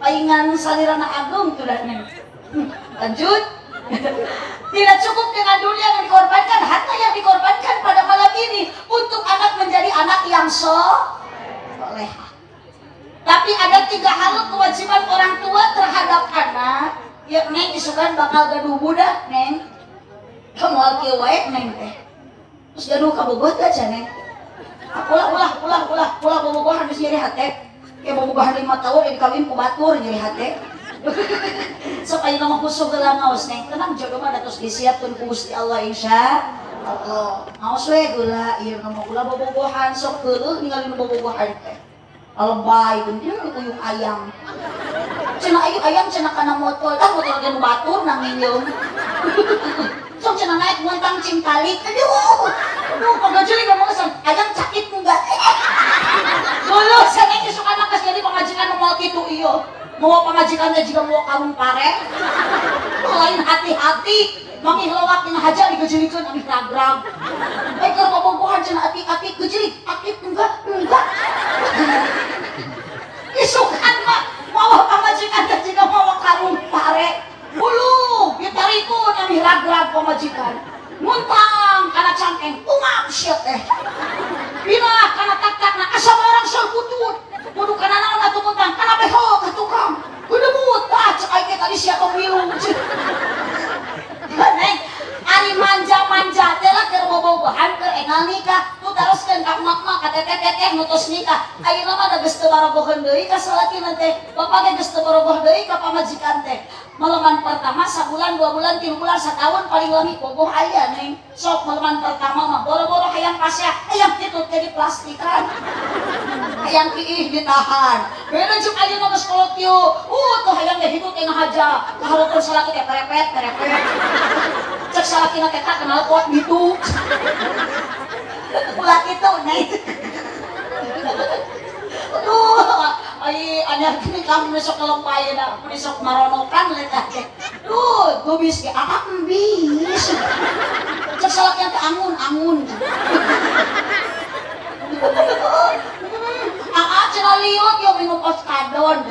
[SPEAKER 1] Paingan salirana agung tuh dah neng. Lanjut. Tidak cukup dengan dunia yang dikorbankan, harta yang dikorbankan pada malam ini untuk anak menjadi anak yang soleh. Tapi ada 3 hal kewajiban orang tua terhadap anak. Ya neng isukan bakal gaduh budak neng. Moal kieu wae neng teh. Terus gaduh kabogoh teh aja neng. Ulah ulah ulah ulah ulah bobogohan geus nyeri hate. Ke bobogohan 5 tahun dikawin ku batur nyeri hate. Sok ayeuna mah khusyuk heula ngaos neng. Tenang jodoh mah da tos disiapkeun ku Gusti Allah insya Allah. Ngaos we heula ieu mah ulah bobogohan sok keuleuh ningali nu bobogohan teh. Alebay bener uyung ayam. Cenah ayu ayam cenah kana motor, ah motor ge nu batur nanginyeum. Sok cenah naik muntang cingkalik. Aduh. Aduh pagajeuli ngomong ayam cakit enggak. Dulu sana isuk anak geus jadi pamajikan nu moal kitu ieu. Mau pamajikan teh jiga mau karung pare. Lain hati-hati. Mangih lewat dina haja digejelikeun amih ragrag. Eh keur bobogohan cenah aki-aki gejelik, akit enggak, enggak. Isukan mah mawa pamajikan teh jiga mawa karung pare. Ulu ditarikun amih ragrag pamajikan. Muntang kana cangkeng, ungap sia teh. Pinah kana tak-takna asa orang sol butut. Kudu kana naon atuh muntang, kana beho ka tukang. Gedebut tah cek aing teh tadi sia pemilu. Neng, ari manja-manja teh lah keur bobogohan keur engal nikah, tu teruskeun ka emak-emak ka teteh-teteh nu tos nikah. Ayeuna mah da geus teu barogoheun deui ka salakina teh, bapak ge geus teu barogoh deui ka pamajikan teh. Maleman pertama sabulan, 2 bulan, 3 bulan, setahun paling lami bogoh aya neng. Sok maleman pertama mah boro-boro hayang pasea, hayang hitut ge diplastikan. Hayang kiih ditahan. Beda jeung ayeuna geus kolot kieu. Tuh hayang ge hitut ge ngahaja. Kahareupeun salaki teh perepet, perepet. Cek salakina teh tak kenal pot gitu. Ulah kitu neng. Aduh, ai anyar gini kamu besok kelempay na, besok maronokan letah teh. Duh, gobis ge ah embis. Cek salakina teh angun, angun. Aa cenah liut yo minum oskadon.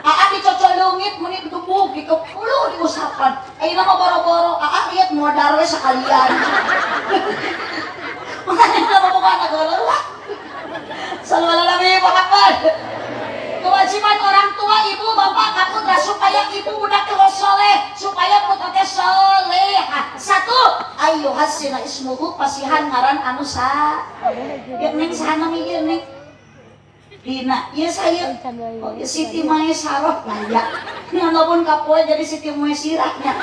[SPEAKER 1] Aa dicocolungit meni debuk dikepuluh diusapan. Ayeuna mah boro-boro aa liat modar we sakalian. Makanya ulah bobogohan lah. Sallu ala Nabi Muhammad. Kewajiban orang tua, ibu, bapak, kaputra supaya ibu budak teh soleh, supaya putra teh solehah. 1, ayu hasina ismuhu pasihan ngaran anu sa. Ieu neng saha nami ieu neng? Dina, ieu saya. Oh, ieu Siti Maesaroh gaya. Ngan kapoe jadi Siti Maesirah nya.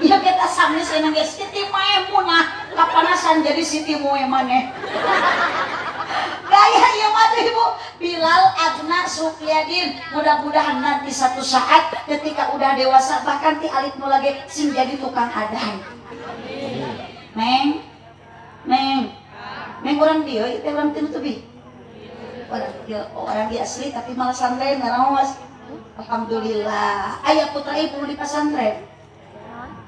[SPEAKER 1] Ieu kita sami senang ge Siti Maemunah kapanasan jadi Siti Maemaneh. Gaya ieu mah tuh ibu Bilal Agna Supriyadin, mudah-mudahan nanti satu saat ketika udah dewasa bahkan ti alit nu lagi sing jadi tukang adan. Neng, neng, neng orang dieu ieu teh orang teu tebih. Orang dieu, orang dieu asli tapi malah santren ngaraos. Alhamdulillah. Aya putra ibu di pesantren.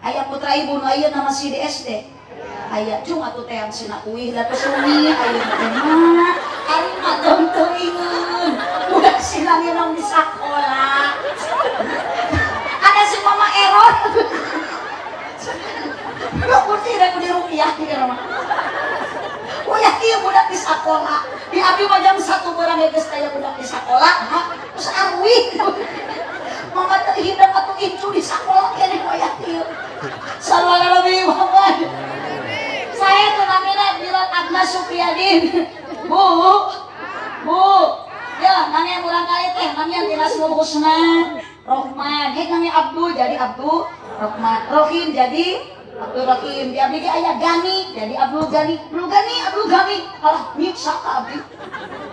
[SPEAKER 1] Aya putra ibu nu ayeuna masih di SD. Aya cung atuh teh yang sina uih da pesumi ayeuna teh mah ari mah tong teuingeun. Budak sina nginong di sakola. Ada si mama error. Budak kursi da di rupiah di mah. Ulah ieu budak di sakola. Di abdi mah jam 1 barang geus aya budak di sakola, terus arwih. Mama teh hidang atuh incu di sakola keneh wayah ieu. Sallu ala Nabi Muhammad. Saya tuh namanya Bilal Agna Supriyadin. Bu, Bu, ya namanya murang kali teh, namanya Tirasmul Husna Rohman. Hei namanya Abdul jadi Abdul Rohman, Rohim jadi Abdul Rohim. Di abdi ge aya Gani jadi Abdul Gani, Abdul Gani, Abdul Gani. Alah nyiksa ka abdi.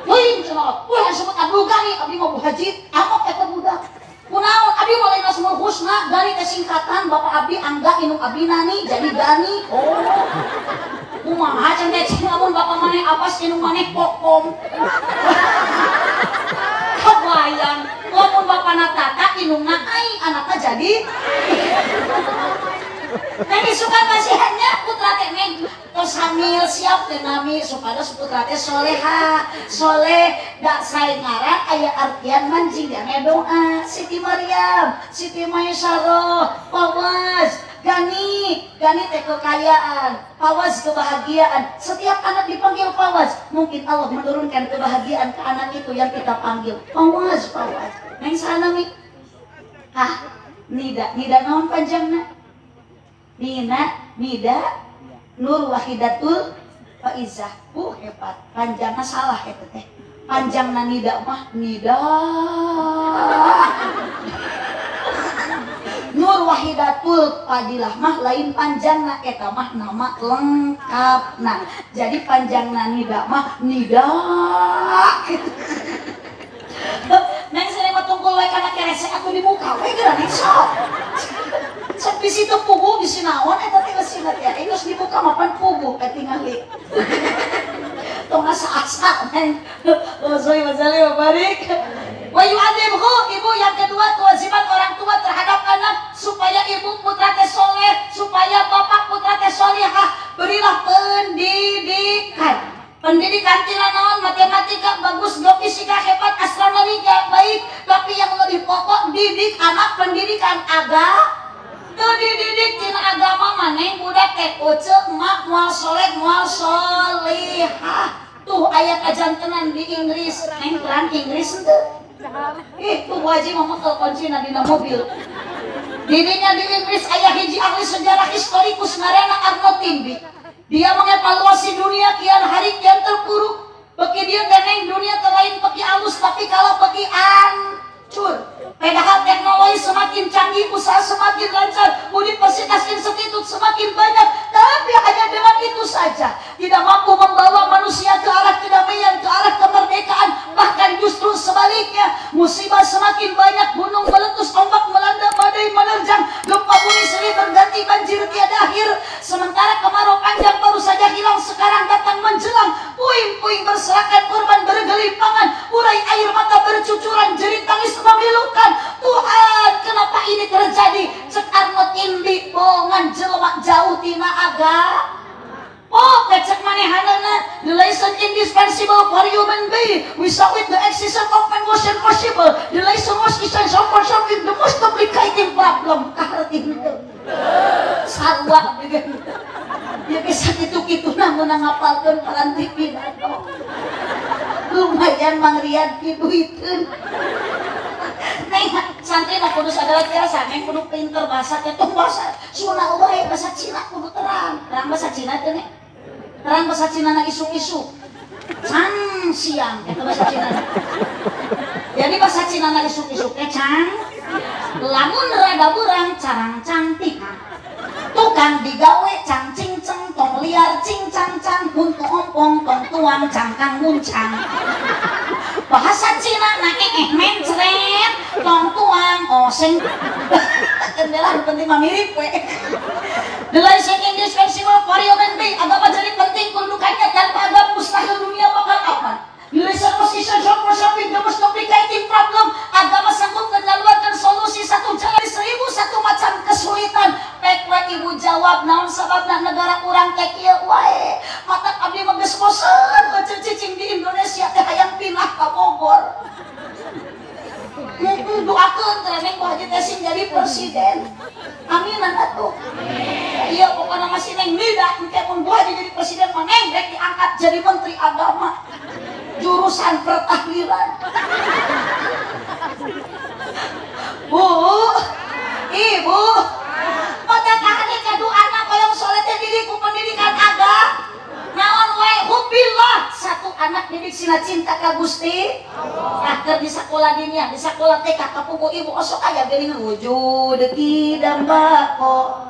[SPEAKER 1] Lain cenah, wah sebut Abdul Gani, abdi mah Bu Haji, amok eta budak. Kunaon abdi mah lain Asmaul Husna, Gani teh singkatan bapak abdi Angga indung abdi Nani jadi Gani. Oh. Kumaha cenah teh cing lamun bapak maneh Abbas indung maneh Kokom. Kabayang lamun bapana Tata indungna Ai anakna jadi. Neng isukan masihannya putra teh neng tos hamil siap teh nami supados putra teh soleha soleh dak sae ngaran aya artian manjing jange doa Siti Maryam, Siti Maisyarah, Fawaz, Gani, Gani teh kekayaan, Fawaz kebahagiaan. Setiap anak dipanggil Fawaz, mungkin Allah menurunkan kebahagiaan ke anak itu yang kita panggil Fawaz, Fawaz. Neng sana mi? Hah? Nida, Nida naon panjangna? Nina, Nida, Nur Wahidatul Faizah. Hebat. Panjangna salah eta teh. Panjangna Nida mah Nida. Nur Wahidatul Fadilah mah lain panjangna eta mah nama lengkapna. Jadi panjangna Nida mah Nida. Neng sini mah tungkul we kana keresek atuh dibuka we geura neng sok. Sok bisi teu puguh bisi naon eta teh geus teh. Geus dibuka mah pan puguh katingali. Tong asa-asa neng. Sholli wa sallim wa barik. Wa yu'adzibhu, ibu yang kedua kewajiban orang tua terhadap anak supaya ibu putra teh soleh, supaya bapak putra teh solehah, berilah pendidikan. Pendidikan tina naon, matematika bagus, geofisika hebat, astronomi baik, tapi yang lebih pokok didik anak pendidikan agama. Teu dididik tina agama maneh budak teh uce emak moal soleh moal solehah. Tuh aya kajantenan di Inggris, neng terang Inggris henteu. Ih, tuh Bu Haji mah mekel kuncina dina mobil. Didinya di Inggris aya hiji ahli sejarah historikus ngaranna Arnold Toynbee. Dia mengevaluasi dunia kian hari kian terpuruk. Beki dia teneng dunia terlain beki alus tapi kalau beki hancur. Padahal teknologi semakin canggih, usaha semakin lancar, universitas institut semakin banyak, tapi hanya dengan itu saja tidak mampu membawa manusia ke arah kedamaian, ke arah kemerdekaan, bahkan justru sebaliknya. Musibah semakin banyak, gunung meletus, ombak melanda, badai menerjang, gempa bumi silih berganti, banjir tiada akhir. Sementara kemarau panjang baru saja hilang, sekarang datang menjelang. Puing-puing berserakan, korban bergelimpangan, urai air mata bercucuran, jerit tangis memilukan. Tuhan, kenapa ini terjadi? Cek Arnold Toynbee, bongan jelema jauh tina agama. Oh, kecek manehanana, the lesson indispensable for human being. Without it, the existence of man was impossible. The lesson was essential for solving the most complicated problem. Kaharti henteu. Sarua begitu. Ya bisa kitu-kituna mun ngapalkeun paranti pidato. Lumayan mangrian piduiteun. Neng santri mah kudu sagala tiasa, neng kudu pinter bahasa teh tong bahasa Sunda wae, bahasa Cina kudu terang. Terang bahasa Cina teh neng. Terang bahasa Cina na isuk-isuk. Cang siang eta bahasa Cina. Jadi bahasa Cina na isuk-isuk teh cang. Lamun rada burang carang cantik. Tukang digawe cang cing ceng tong liar cing cang cang untuk ompong tong tuang cangkang muncang. Bahasa Cina na mencret tong tuang oseng. Kendala penting mah mirip we. The lesson indispensable for human being. Agama jadi penting kedudukannya, tanpa agama mustahil dunia bakal aman. The lesson was essential for solving the most complicated problem. Agama sanggup mengeluarkan solusi satu jalan 1001 macam kesulitan. Pek we ibu jawab naon sababna negara urang teh kieu wae. Matak abdi mah geus bosen beuceun cicing di Indonesia teh hayang pindah ka Bogor. Doakeun teh neng Bu Haji teh sing jadi presiden. Aminan atuh. Iya pokoknya masih neng nida engke mun Bu Haji jadi presiden mah neng rek diangkat jadi menteri agama jurusan pertahlilan. Bu, ibu, pada kahane kaduana koyong soleh teh didik ku pendidikan agama. Naon wae hubbillah, satu anak didik sina cinta ka Gusti. Nah, keur di sakola dinya, di sakola TK kapuku ibu osok aya geuning wujud kidambako.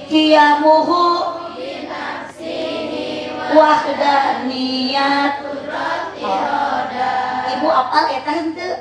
[SPEAKER 1] Kiamuhu wahdaniyat. Ibu apal eta henteu?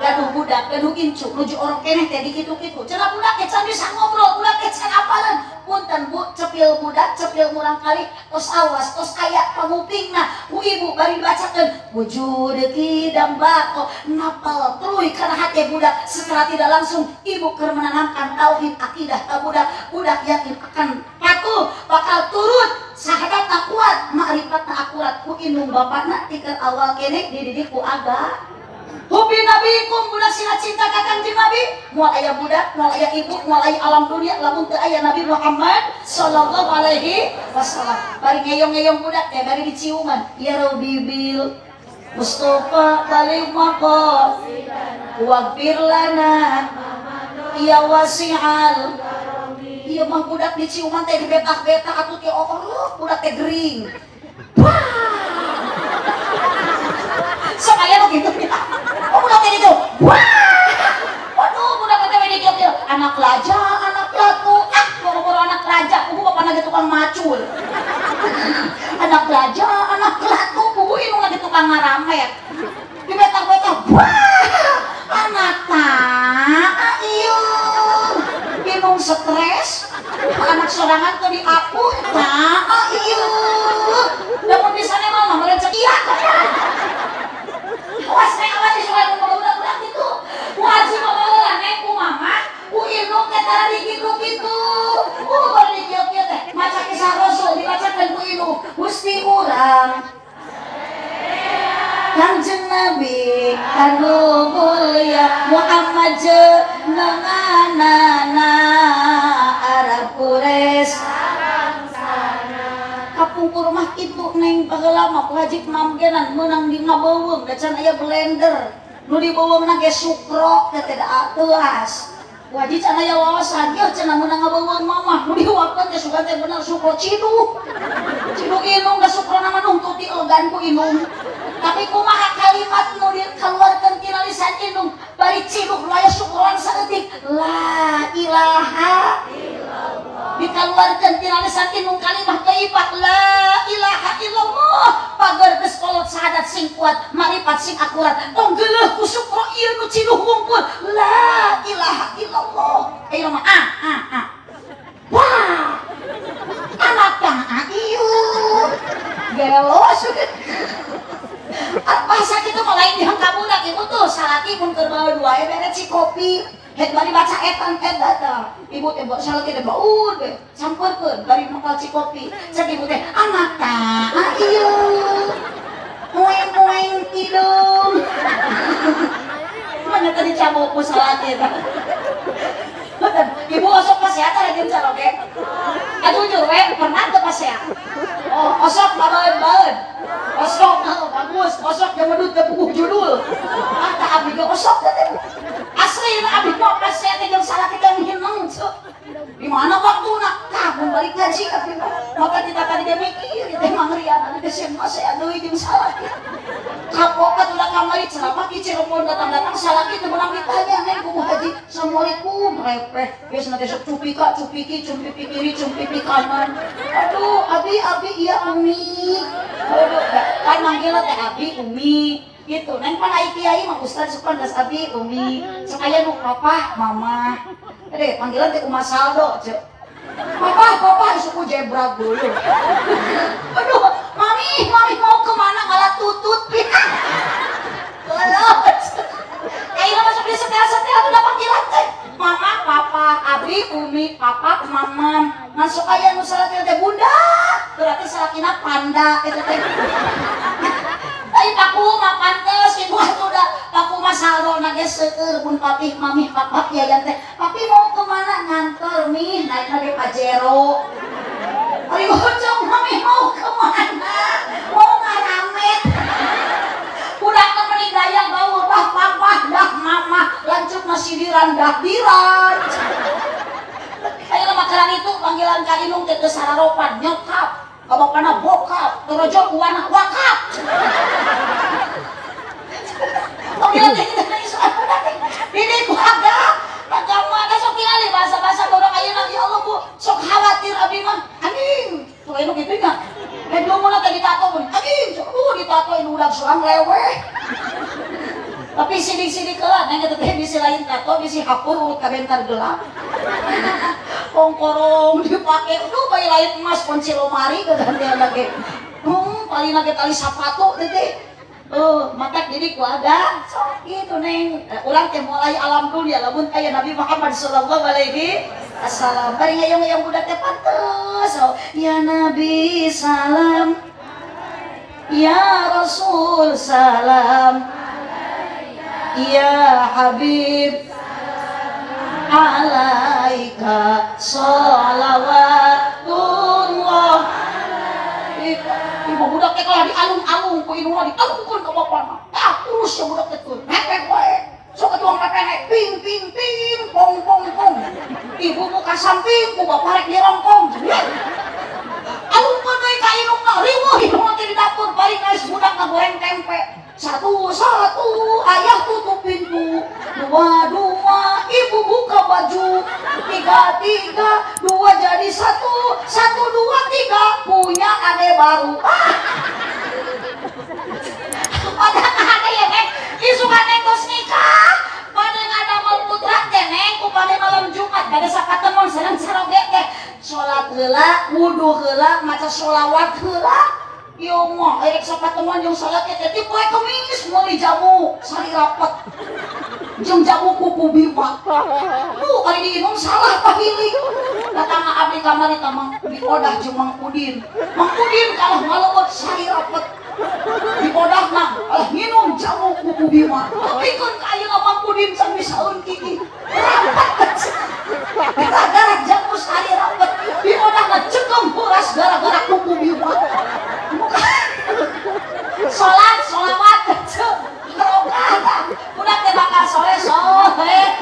[SPEAKER 1] Gaduh budak, gaduh incu, nuju orang keneh teh dikitu-kitu. Cenah budak can bisa ngobrol, budak can apalan. Punten bu, cepil budak, cepil murang kali, tos awas, tos aya pangupingna. Ku ibu bari dibacakeun, wujud kidam bako, napal tuluy kana hate budak. Secara tidak langsung ibu keur menanamkan tauhid akidah ka budak. Budak yakin akan patuh, bakal turut, sahadatna kuat, ma'rifatna akurat. Ku indung bapakna tikeun awal keneh dididik ku agama. Hubi nabi kum budak sila cinta ka Kangjeng Nabi. Moal aya budak, moal aya ibu, moal aya alam dunia lamun teu aya Nabi Muhammad sallallahu alaihi wasallam. Bari ngeyong-ngeyong budak teh bari diciuman. Ya Rabbi bil Mustafa balik maqam waghfir lana ya wasi'al. Ieu mah budak diciuman teh dibetak-betak atuh teh oh budak teh gering. Sok aya nu kitu. Oh budak teh gitu. Wah. Waduh budak teh we dikieu anak raja, anak ratu. Ah, boro-boro anak raja, kubu bapana ge tukang macul. Anak raja, anak ratu, kubu indung lagi tukang ngaramet. Dibetak-betak. Wah, anak tak ieu. Indung stres, anak sorangan teu diaku, tak ieu. Da mun bisa mah meureun cek iya. Awas neng, awas disukai ku budak-budak gitu. Wajib baheula neng ku mama, ku indung teh tara dikitu-kitu. Bari dikieu-kieu teh maca kisah Rasul dibacakeun ku indung. Gusti urang Kangjeng Nabi anu mulia Muhammad jenenganana Arab Quraisy. Kapungkur mah kitu neng baheula mah ku haji mamgenan meunang di ngabeuweung da can aya blender. Nu dibeuweungna ge sukro teh teh teuas. Ku haji can aya wawasan ieu cenah meunang ngabeuweung mamah nu dihuapkeun teh sugan teh bener sukro ciduh. Ciduh inung da sukrona mah nungtut dielegan ku inung. Tapi kumaha kalimat nu dikeluarkeun tina lisan inung bari ciduh nu aya sukroan saeutik la ilaha illallah. Dikeluarkeun tina lisan inung kalimah thayyibah la ilaha illallah. Pagar geus kolot sahadat sing kuat, marifat sing akurat. Tong geuleuh ku sukro ieu nu ciduh wungkul la ilaha illallah. Ayo mah ah ah ah. Wah. Anak tang ieu. Gelo sudah. Bahasa kitu mah lain dihengka budak ibu tuh salaki mun keur bawa dua bere cikopi. Het bari baca etan eta tah. Ibu teh salaki teh baur we sampeurkeun bari makal cikopi. Cek ibu teh anak tah ieu. Mueng-mueng hidung. Mana tadi cabok ku salaki tah. Ibu osok pasea tah rajin caroge. Aduh jujur we pernah teu pasea. Oh, osok babaeun-baeun. Osok bagus, osok yang medut teu puguh judul. Ah tah abdi ge osok teh. Asli abdi mah pasea teh jeung salaki teh hineng ceu. Di mana waktuna? Tah mun balik ngaji abdi mah. Maka kita tadi ge mikir teh mangrian abdi teh sieun pasea deui jeung salaki. Kapok atuh kamari ceramah ki Cirebon datang-datang salaki teu meunang ditanya neng ku haji. Assalamualaikum repeh. Biasana teh sok cupika, cupiki, cumpipi kiri, cumpipi kanan. Aduh, abi abi iya umi. Aduh, kan manggilna teh abi umi gitu. Neng pan ai kiai mah ustaz suka geus abi umi. Sok aya nu papa, mama. Ade panggilan teh kumaha saldo ceu. Papa, papa suku jebrak dulu. Aduh, mami, mami mau kemana ngalah tutut. Walah. Ayeuna masuk di setel-setel tuh udah panggilan teh. Mama, papa, abi, umi, papa, mama. Masuk aya nu salakina teh bunda. Berarti salakina panda eta teh. Ai paku mah pantes ibu atuh da paku mah saldona ge seueur mun papih mamih papa yayan teh. Papi mau kemana ngantor mih naikna ge Pajero. Ari bocong mami mau kemana? Mau ngaramet. Budak teh meni gaya gaul dah papa dah mama lanjut sindiran dah diran. Ayeuna makanan itu panggilan ka indung teh teu sararopan nyokap. Ka bapana bokap, torojo wana wakap. Panggilan teh kitu teh soal budak teh. Didik ku agama teh sok tingali bahasa-bahasa budak ayeuna ya Allah Bu, sok khawatir abdi mah. Anjing, tuh anu kitu nya. Hedungna teh ditato mun. Anjing, sok ditato udah suang leweh. Tapi sidik-sidik heula neng Bisi lain tato, bisi hapur urut kabentar gelap. Kongkorong dipake, aduh bayi lain emas kunci lomari kegantian lagi. Paling lagi tali sepatu teh. Matak jadi ku ada sok gitu neng. Urang teh mulai alam dunia lamun aya Nabi Muhammad sallallahu alaihi wasallam. Bari ngayong-ngayong budak teh pantes. So, ya Nabi salam, ya Rasul salam, ya Habib alaika sholawatullah. Ibu budak teh kalah dialung-alung ku indungna dialungkeun ka bapana. Ah, urus ya budak teh tuh. Repek wae. Sok atuh repek ping ping ping pong pong pong. Ibu muka samping ku bapak rek dirongkong. Alungkeun deui ka indungna, riweuh indungna teh di dapur bari geus budak ngagoreng tempe. Satu satu ayah tutup pintu, dua dua ibu buka baju, tiga tiga dua jadi satu, satu dua tiga punya ade baru. Padahal ada ya neng, isukan neng tos nikah, pada ngadamel putra teh neng, upami malam Jumat pada sakatemon sareng saroge teh, salat heula, wudu heula, maca sholawat heula. Yo mah erek sapatemuan jeung salat teh ti poe Kemis meuli jamu sari rapet. Jeung jamu kuku bima. Duh kali diinum salah pahilik. Datang abdi kamari ta Mang diodah jeung Mang Udin. Mang Udin kalah ngalewet sari rapet. Diodah mah kalah nginum jamu kuku bima. Pikeun ka ayeuna Mang Udin can misaeun kieu. Rapet. Gara-gara jamu sari rapet diodah ngecekem huras gara-gara kuku bima. Salat, sholawat, barokah. Budak teh bakal soleh soleh.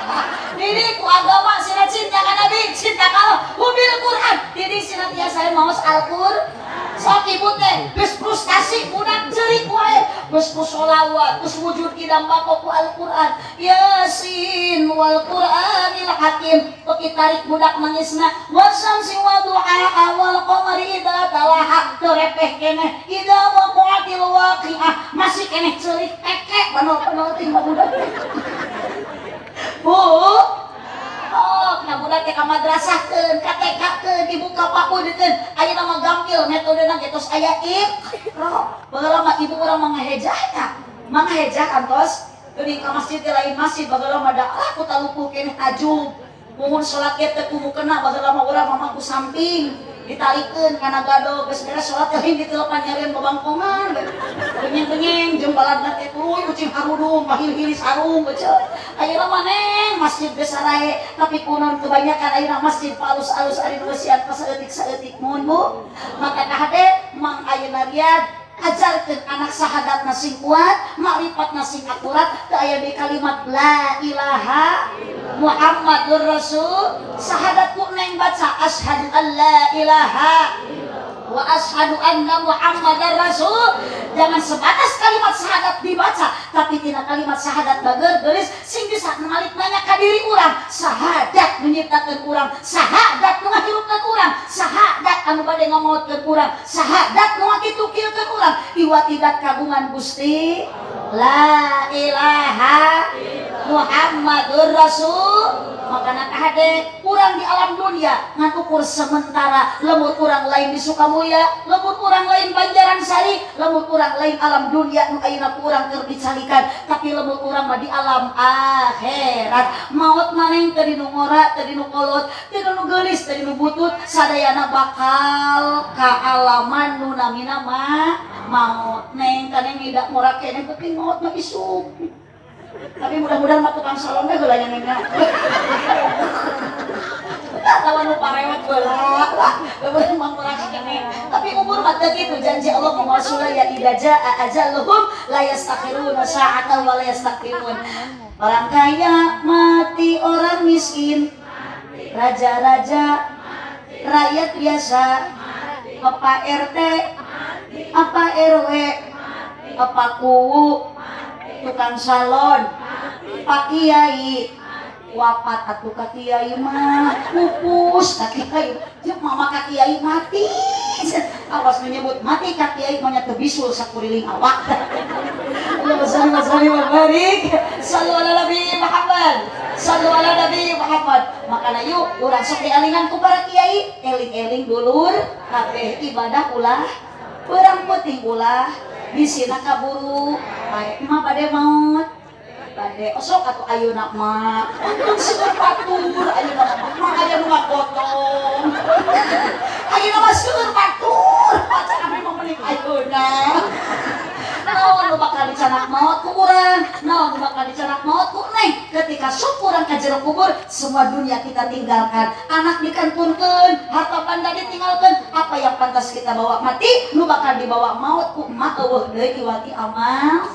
[SPEAKER 1] Didi ku agama sina cinta ka Nabi, cinta ka Allah, hubil Quran. Didi sina tiasa maos Al-Qur'an. Sok ibu teh geus frustasi budak ceurik wae, geus ku sholawat, geus wujud kidam bako ku Al-Qur'an. Yasin wal Qur'anil Hakim. Beki tarik budak nangisna, wasyamsi wa duhaha wal qamari idza talaha. Teu repeh keneh, idza waqa'atil waqi'ah. Masih keneh ceurik tekek banol-banol teh budak teh. Bu, oh, nah budak teh ka madrasahkeun, ka TK-keun, dibuka PAUD-keun. Ayeuna mah gampil metodena ge tos aya Iqra. Baheula mah ibu urang mah ngahejahna. Mangahejah kantos geuning ka masjid teh lain masjid baheula mah da ah ku talupuh keneh tajug. Muhun salat ge teu kudu kena baheula mah urang mah ku samping ditalikeun kana gado geus beres salat teh ditelepan nyarieun babangkongan. Benyeng-benyeng jeung baladna teh tuluy ucing harudung pahil-hilis sarung beuceut. Ayeuna mah neng masjid geus sarae tapi kunaon kebanyakan ayeuna masjid palus-alus ari nu eusian saeutik-saeutik mun Bu. Maka kahade mang ayeuna riad ajarkeun anak sahadatna sing kuat, makrifatna sing akurat, teu aya di kalimat la ilaha Muhammadur Rasul. Sahadat ku neng baca asyhadu an la ilaha wa asyhadu anna Muhammadar Rasul. Jangan sebatas kalimat syahadat dibaca, tapi tina kalimat syahadat bager geulis sing bisa ngalik nanya ka diri urang. Syahadat menyiptakeun urang, syahadat nu ngahirupkeun urang, syahadat anu bade ngamaotkeun urang, syahadat nu ngakitu-kieukeun urang. Iwatidat kagungan Gusti la ilaha Muhammadur Rasul. Makana kahade urang di alam dunia ngan ukur sementara, lemur urang lain di Sukamulya, lemur urang lain Banjaran Sari, lemur urang lain alam dunia nu ayeuna ku urang keur dicalikan, tapi lemur urang mah di alam akhirat. Maot maneng teu dinu ngora, teu dinu kolot, teu dinu geulis, teu dinu butut, sadayana bakal kaalaman nu namina mah maot. Neng kaneng tidak ngora keneh penting maot mah isuk. Tapi mudah-mudahan mah tukang salon teh heula nya neng. Lawan nu parewet heula. Leuweung mah murah keneh. Tapi umur mah teu kitu, janji Allah mah rasulullah ya idza jaa ajaluhum la yastakhiruna sa'atan wa la yastaqdimun. Orang kaya mati, orang miskin, raja-raja, rakyat biasa, apa RT, apa RW, apa kuwu, tukang salon, Pak Kiai, wafat atuh ka kiai mah pupus ka kiai, jeung mama ka kiai mati. Awas menyebut mati ka kiai mah nya teu bisul sakuriling awak. Allahumma shalli wa sallim wa barik. Sallu ala Nabi Muhammad. Sallu ala Nabi Muhammad. Makana yuk urang sok dialingan ku para kiai, eling-eling dulur kabeh ibadah ulah perang penting ulah bisina kaburu bae mah bade maot. Bade osok atuh ayeuna mah untung seueur batur ayeuna mah aya nu ngagotong. Ayeuna mah seueur batur pacan abdi mah mending ayeuna. Naon nu bakal dicanak maot ku urang, naon nu bakal dicanak maot ku neng. Ketika sok urang ka jero kubur, semua dunia kita tinggalkan, anak dikantunkeun, harta banda ditinggalkeun, apa yang pantas kita bawa mati, nu bakal dibawa maot ku emak eueuh deui iwati amal.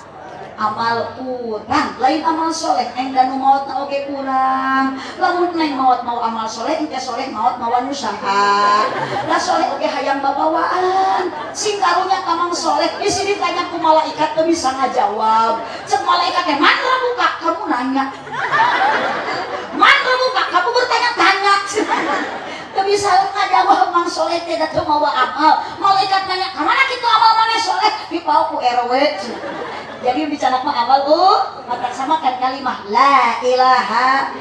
[SPEAKER 1] Amal kurang, lain amal soleh, neng dan nu maot na oge kurang. Lamun neng maot mau amal soleh, engke soleh maot mawa nu saha. Da soleh oge hayang babawaan. Sing karunya ka Mang Soleh, di sini tanya ku malaikat teu bisa ngajawab. Cek malaikat teh, "Man buka?" Kamu nanya. "Man buka?" Kamu bertanya-tanya. Teu bisa ngajawab Mang Soleh teh da teu mawa amal. Malaikat nanya, "Ka mana kitu amal maneh soleh?" Dipau ku RW. Jadi bicara mah amal bu, mata sama kan kalimah la ilaha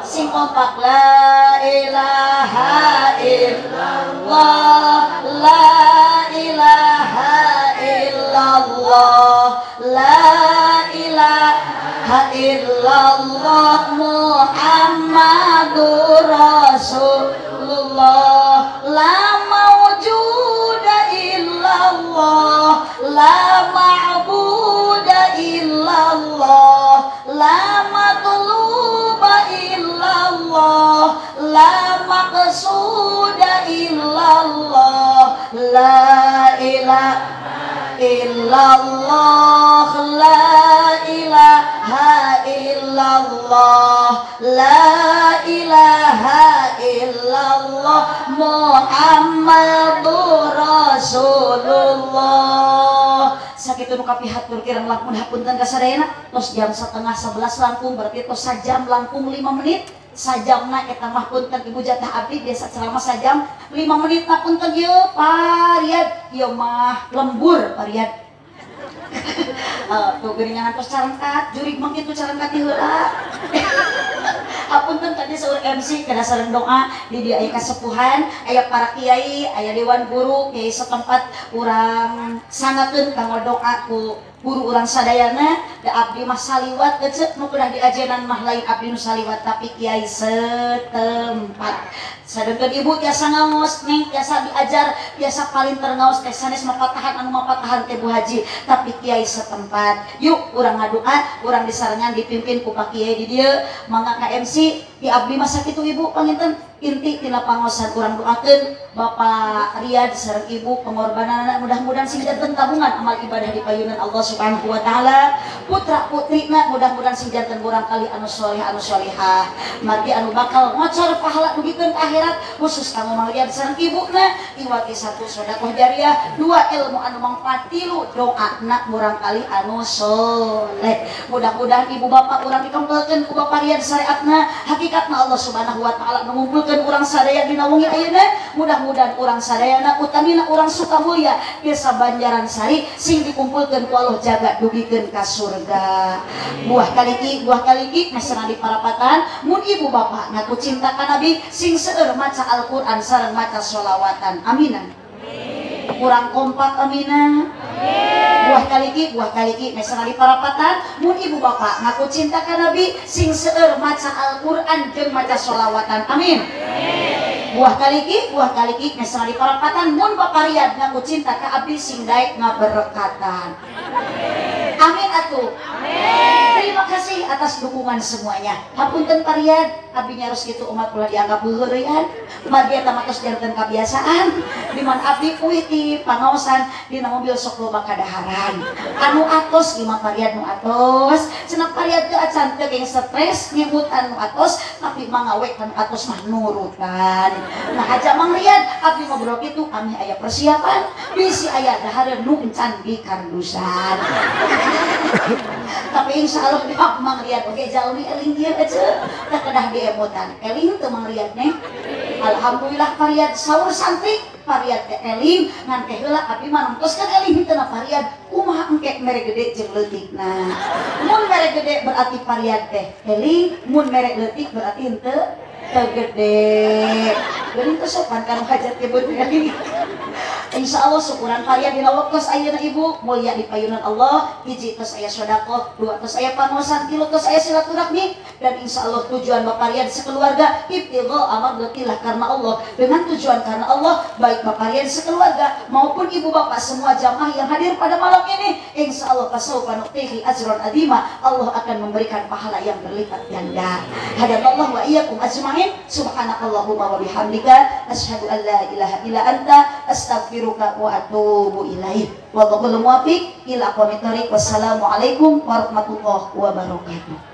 [SPEAKER 1] sing kompak la ilaha illallah la ilaha illallah la ilaha illallah Muhammadur Rasulullah la maujuda illallah la ma'budu illallah la matluba illallah la maqsuda illallah la ilaha illallah la ilaha illallah la ilaha illallah Muhammadur Rasulullah. Sakitu nu kapihatur kirang langkung hapunten ka sadayana tos jam 10:30 langkung berarti tos sajam langkung 5 menit sajamna eta mah punten ibu jatah abdi biasa ceramah sajam 5 menit na punten ieu pariad ieu mah lembur pariad. Tuh geuningan tos carengkat jurig mah kitu carengkat ti heula. Hapunten tadi seueur MC kada sareng doa di dieu aya kasepuhan aya para kiai aya dewan guru kiai setempat urang sangakeun kanggo doa ku guru urang sadayana da abdi mah saliwat geuceuk nu kedah diajenan mah lain abdi nu saliwat tapi kiai setempat. Sadengkeun ibu tiasa ngaos neng tiasa diajar tiasa palinter ngaos teh sanes mapatahan anu mapatahan teh Bu Haji tapi kiai setempat. Yuk urang ngadoa urang disarengan dipimpin ku Pak Kiai di dieu mangga ka MC di abdi mah sakitu ibu panginten inti tina pangosan urang doakeun Bapak Riyad sareng ibu pengorbananna mudah-mudahan sing janten tabungan amal ibadah di payunan Allah Subhanahu wa taala putra putrina mudah-mudahan sing janten murangkali anu soleh anu solehah margi anu bakal ngocor pahala dugikeun ka akhirat khusus kanggo Mang Riyad sareng ibuna iwati satu sedekah jariah dua ilmu anu mangfaat tilu doana murangkali anu soleh mudah-mudahan ibu bapak urang dikempelkeun ku Bapak Riyad syariatna hakikatna Allah Subhanahu wa taala ngumpulkeun urang sadaya dina wengi ayeuna mudah-mudahan urang sadayana utamina urang Sukamulya desa Banjaran Sari sing dikumpulkeun ku Allah jaga dugikeun ka surga. Buah kaliki mesena di parapatan mun ibu bapak ngaku cinta ka Nabi sing seueur maca Al-Qur'an sareng maca sholawatan. Aminan. Kurang kompak aminan. Buah kaliki mesena di parapatan mun ibu bapak ngaku cinta ka Nabi sing seueur maca Al-Qur'an jeung maca sholawatan. Amin. Buah kaliki mesena di parapatan mun Bapak Riyad ngaku cinta ka abdi sing daek ngaberkatan. Amin atuh. Amin. Terima kasih atas dukungan semuanya. Hapunten Pak Riyad, abdi nyaros kitu umat ulah dianggap heureuyaan. Margi eta mah tos janten kabiasaan. Di mana abdi uih ti pangaosan dina mobil sok loba kadaharan. Anu atos lima Pak Riyad nu atos. Cenah Pak Riyad teu acan teu geng stres nyebutan nu atos, tapi mangawe kan atos mah nurutan. Nah aja Mang Riyad, abdi ngobrol kitu kami aya persiapan, bisi aya dahareun nu encan di kardusan. Tapi insya Allah di Mang Riyad oke jalmi eling ieu ece teu kedah diemutan eling teu Mang Riyad neh. Alhamdulillah Pak Riyad saur santri Pariad teh eling ngan teh heula abi mah nongtoskeun eling henteu na pariad kumaha engke mere gede jeung leutikna. Mun mere gede berarti pariad teh eling, mun mere leutik berarti henteu teu gede. Geuning teu sopan kana hajat ge beunang. Insya Allah syukuran pariad dina waktos ayeuna ibu mulia di payunan Allah. Hiji tos aya sedekah, dua tos aya pangosan, tilu tos aya silaturahmi, dan insya Allah tujuan bapariad sekeluarga ibtigha amardatillah karena Allah. Dengan tujuan karena Allah, baik bapariad sekeluarga maupun ibu bapak semua jamaah yang hadir pada malam ini, insya Allah fasaufa nu'tihi ajran azima, Allah akan memberikan pahala yang berlipat ganda. Hadanallahu wa iyyakum ajmain. Subhanakallahumma wa bihamdika asyhadu an la ilaha illa anta astaghfiruka wa atubu ilaik. Wallahul muwaffiq ila aqwamit thoriq. Wassalamualaikum warahmatullahi wabarakatuh.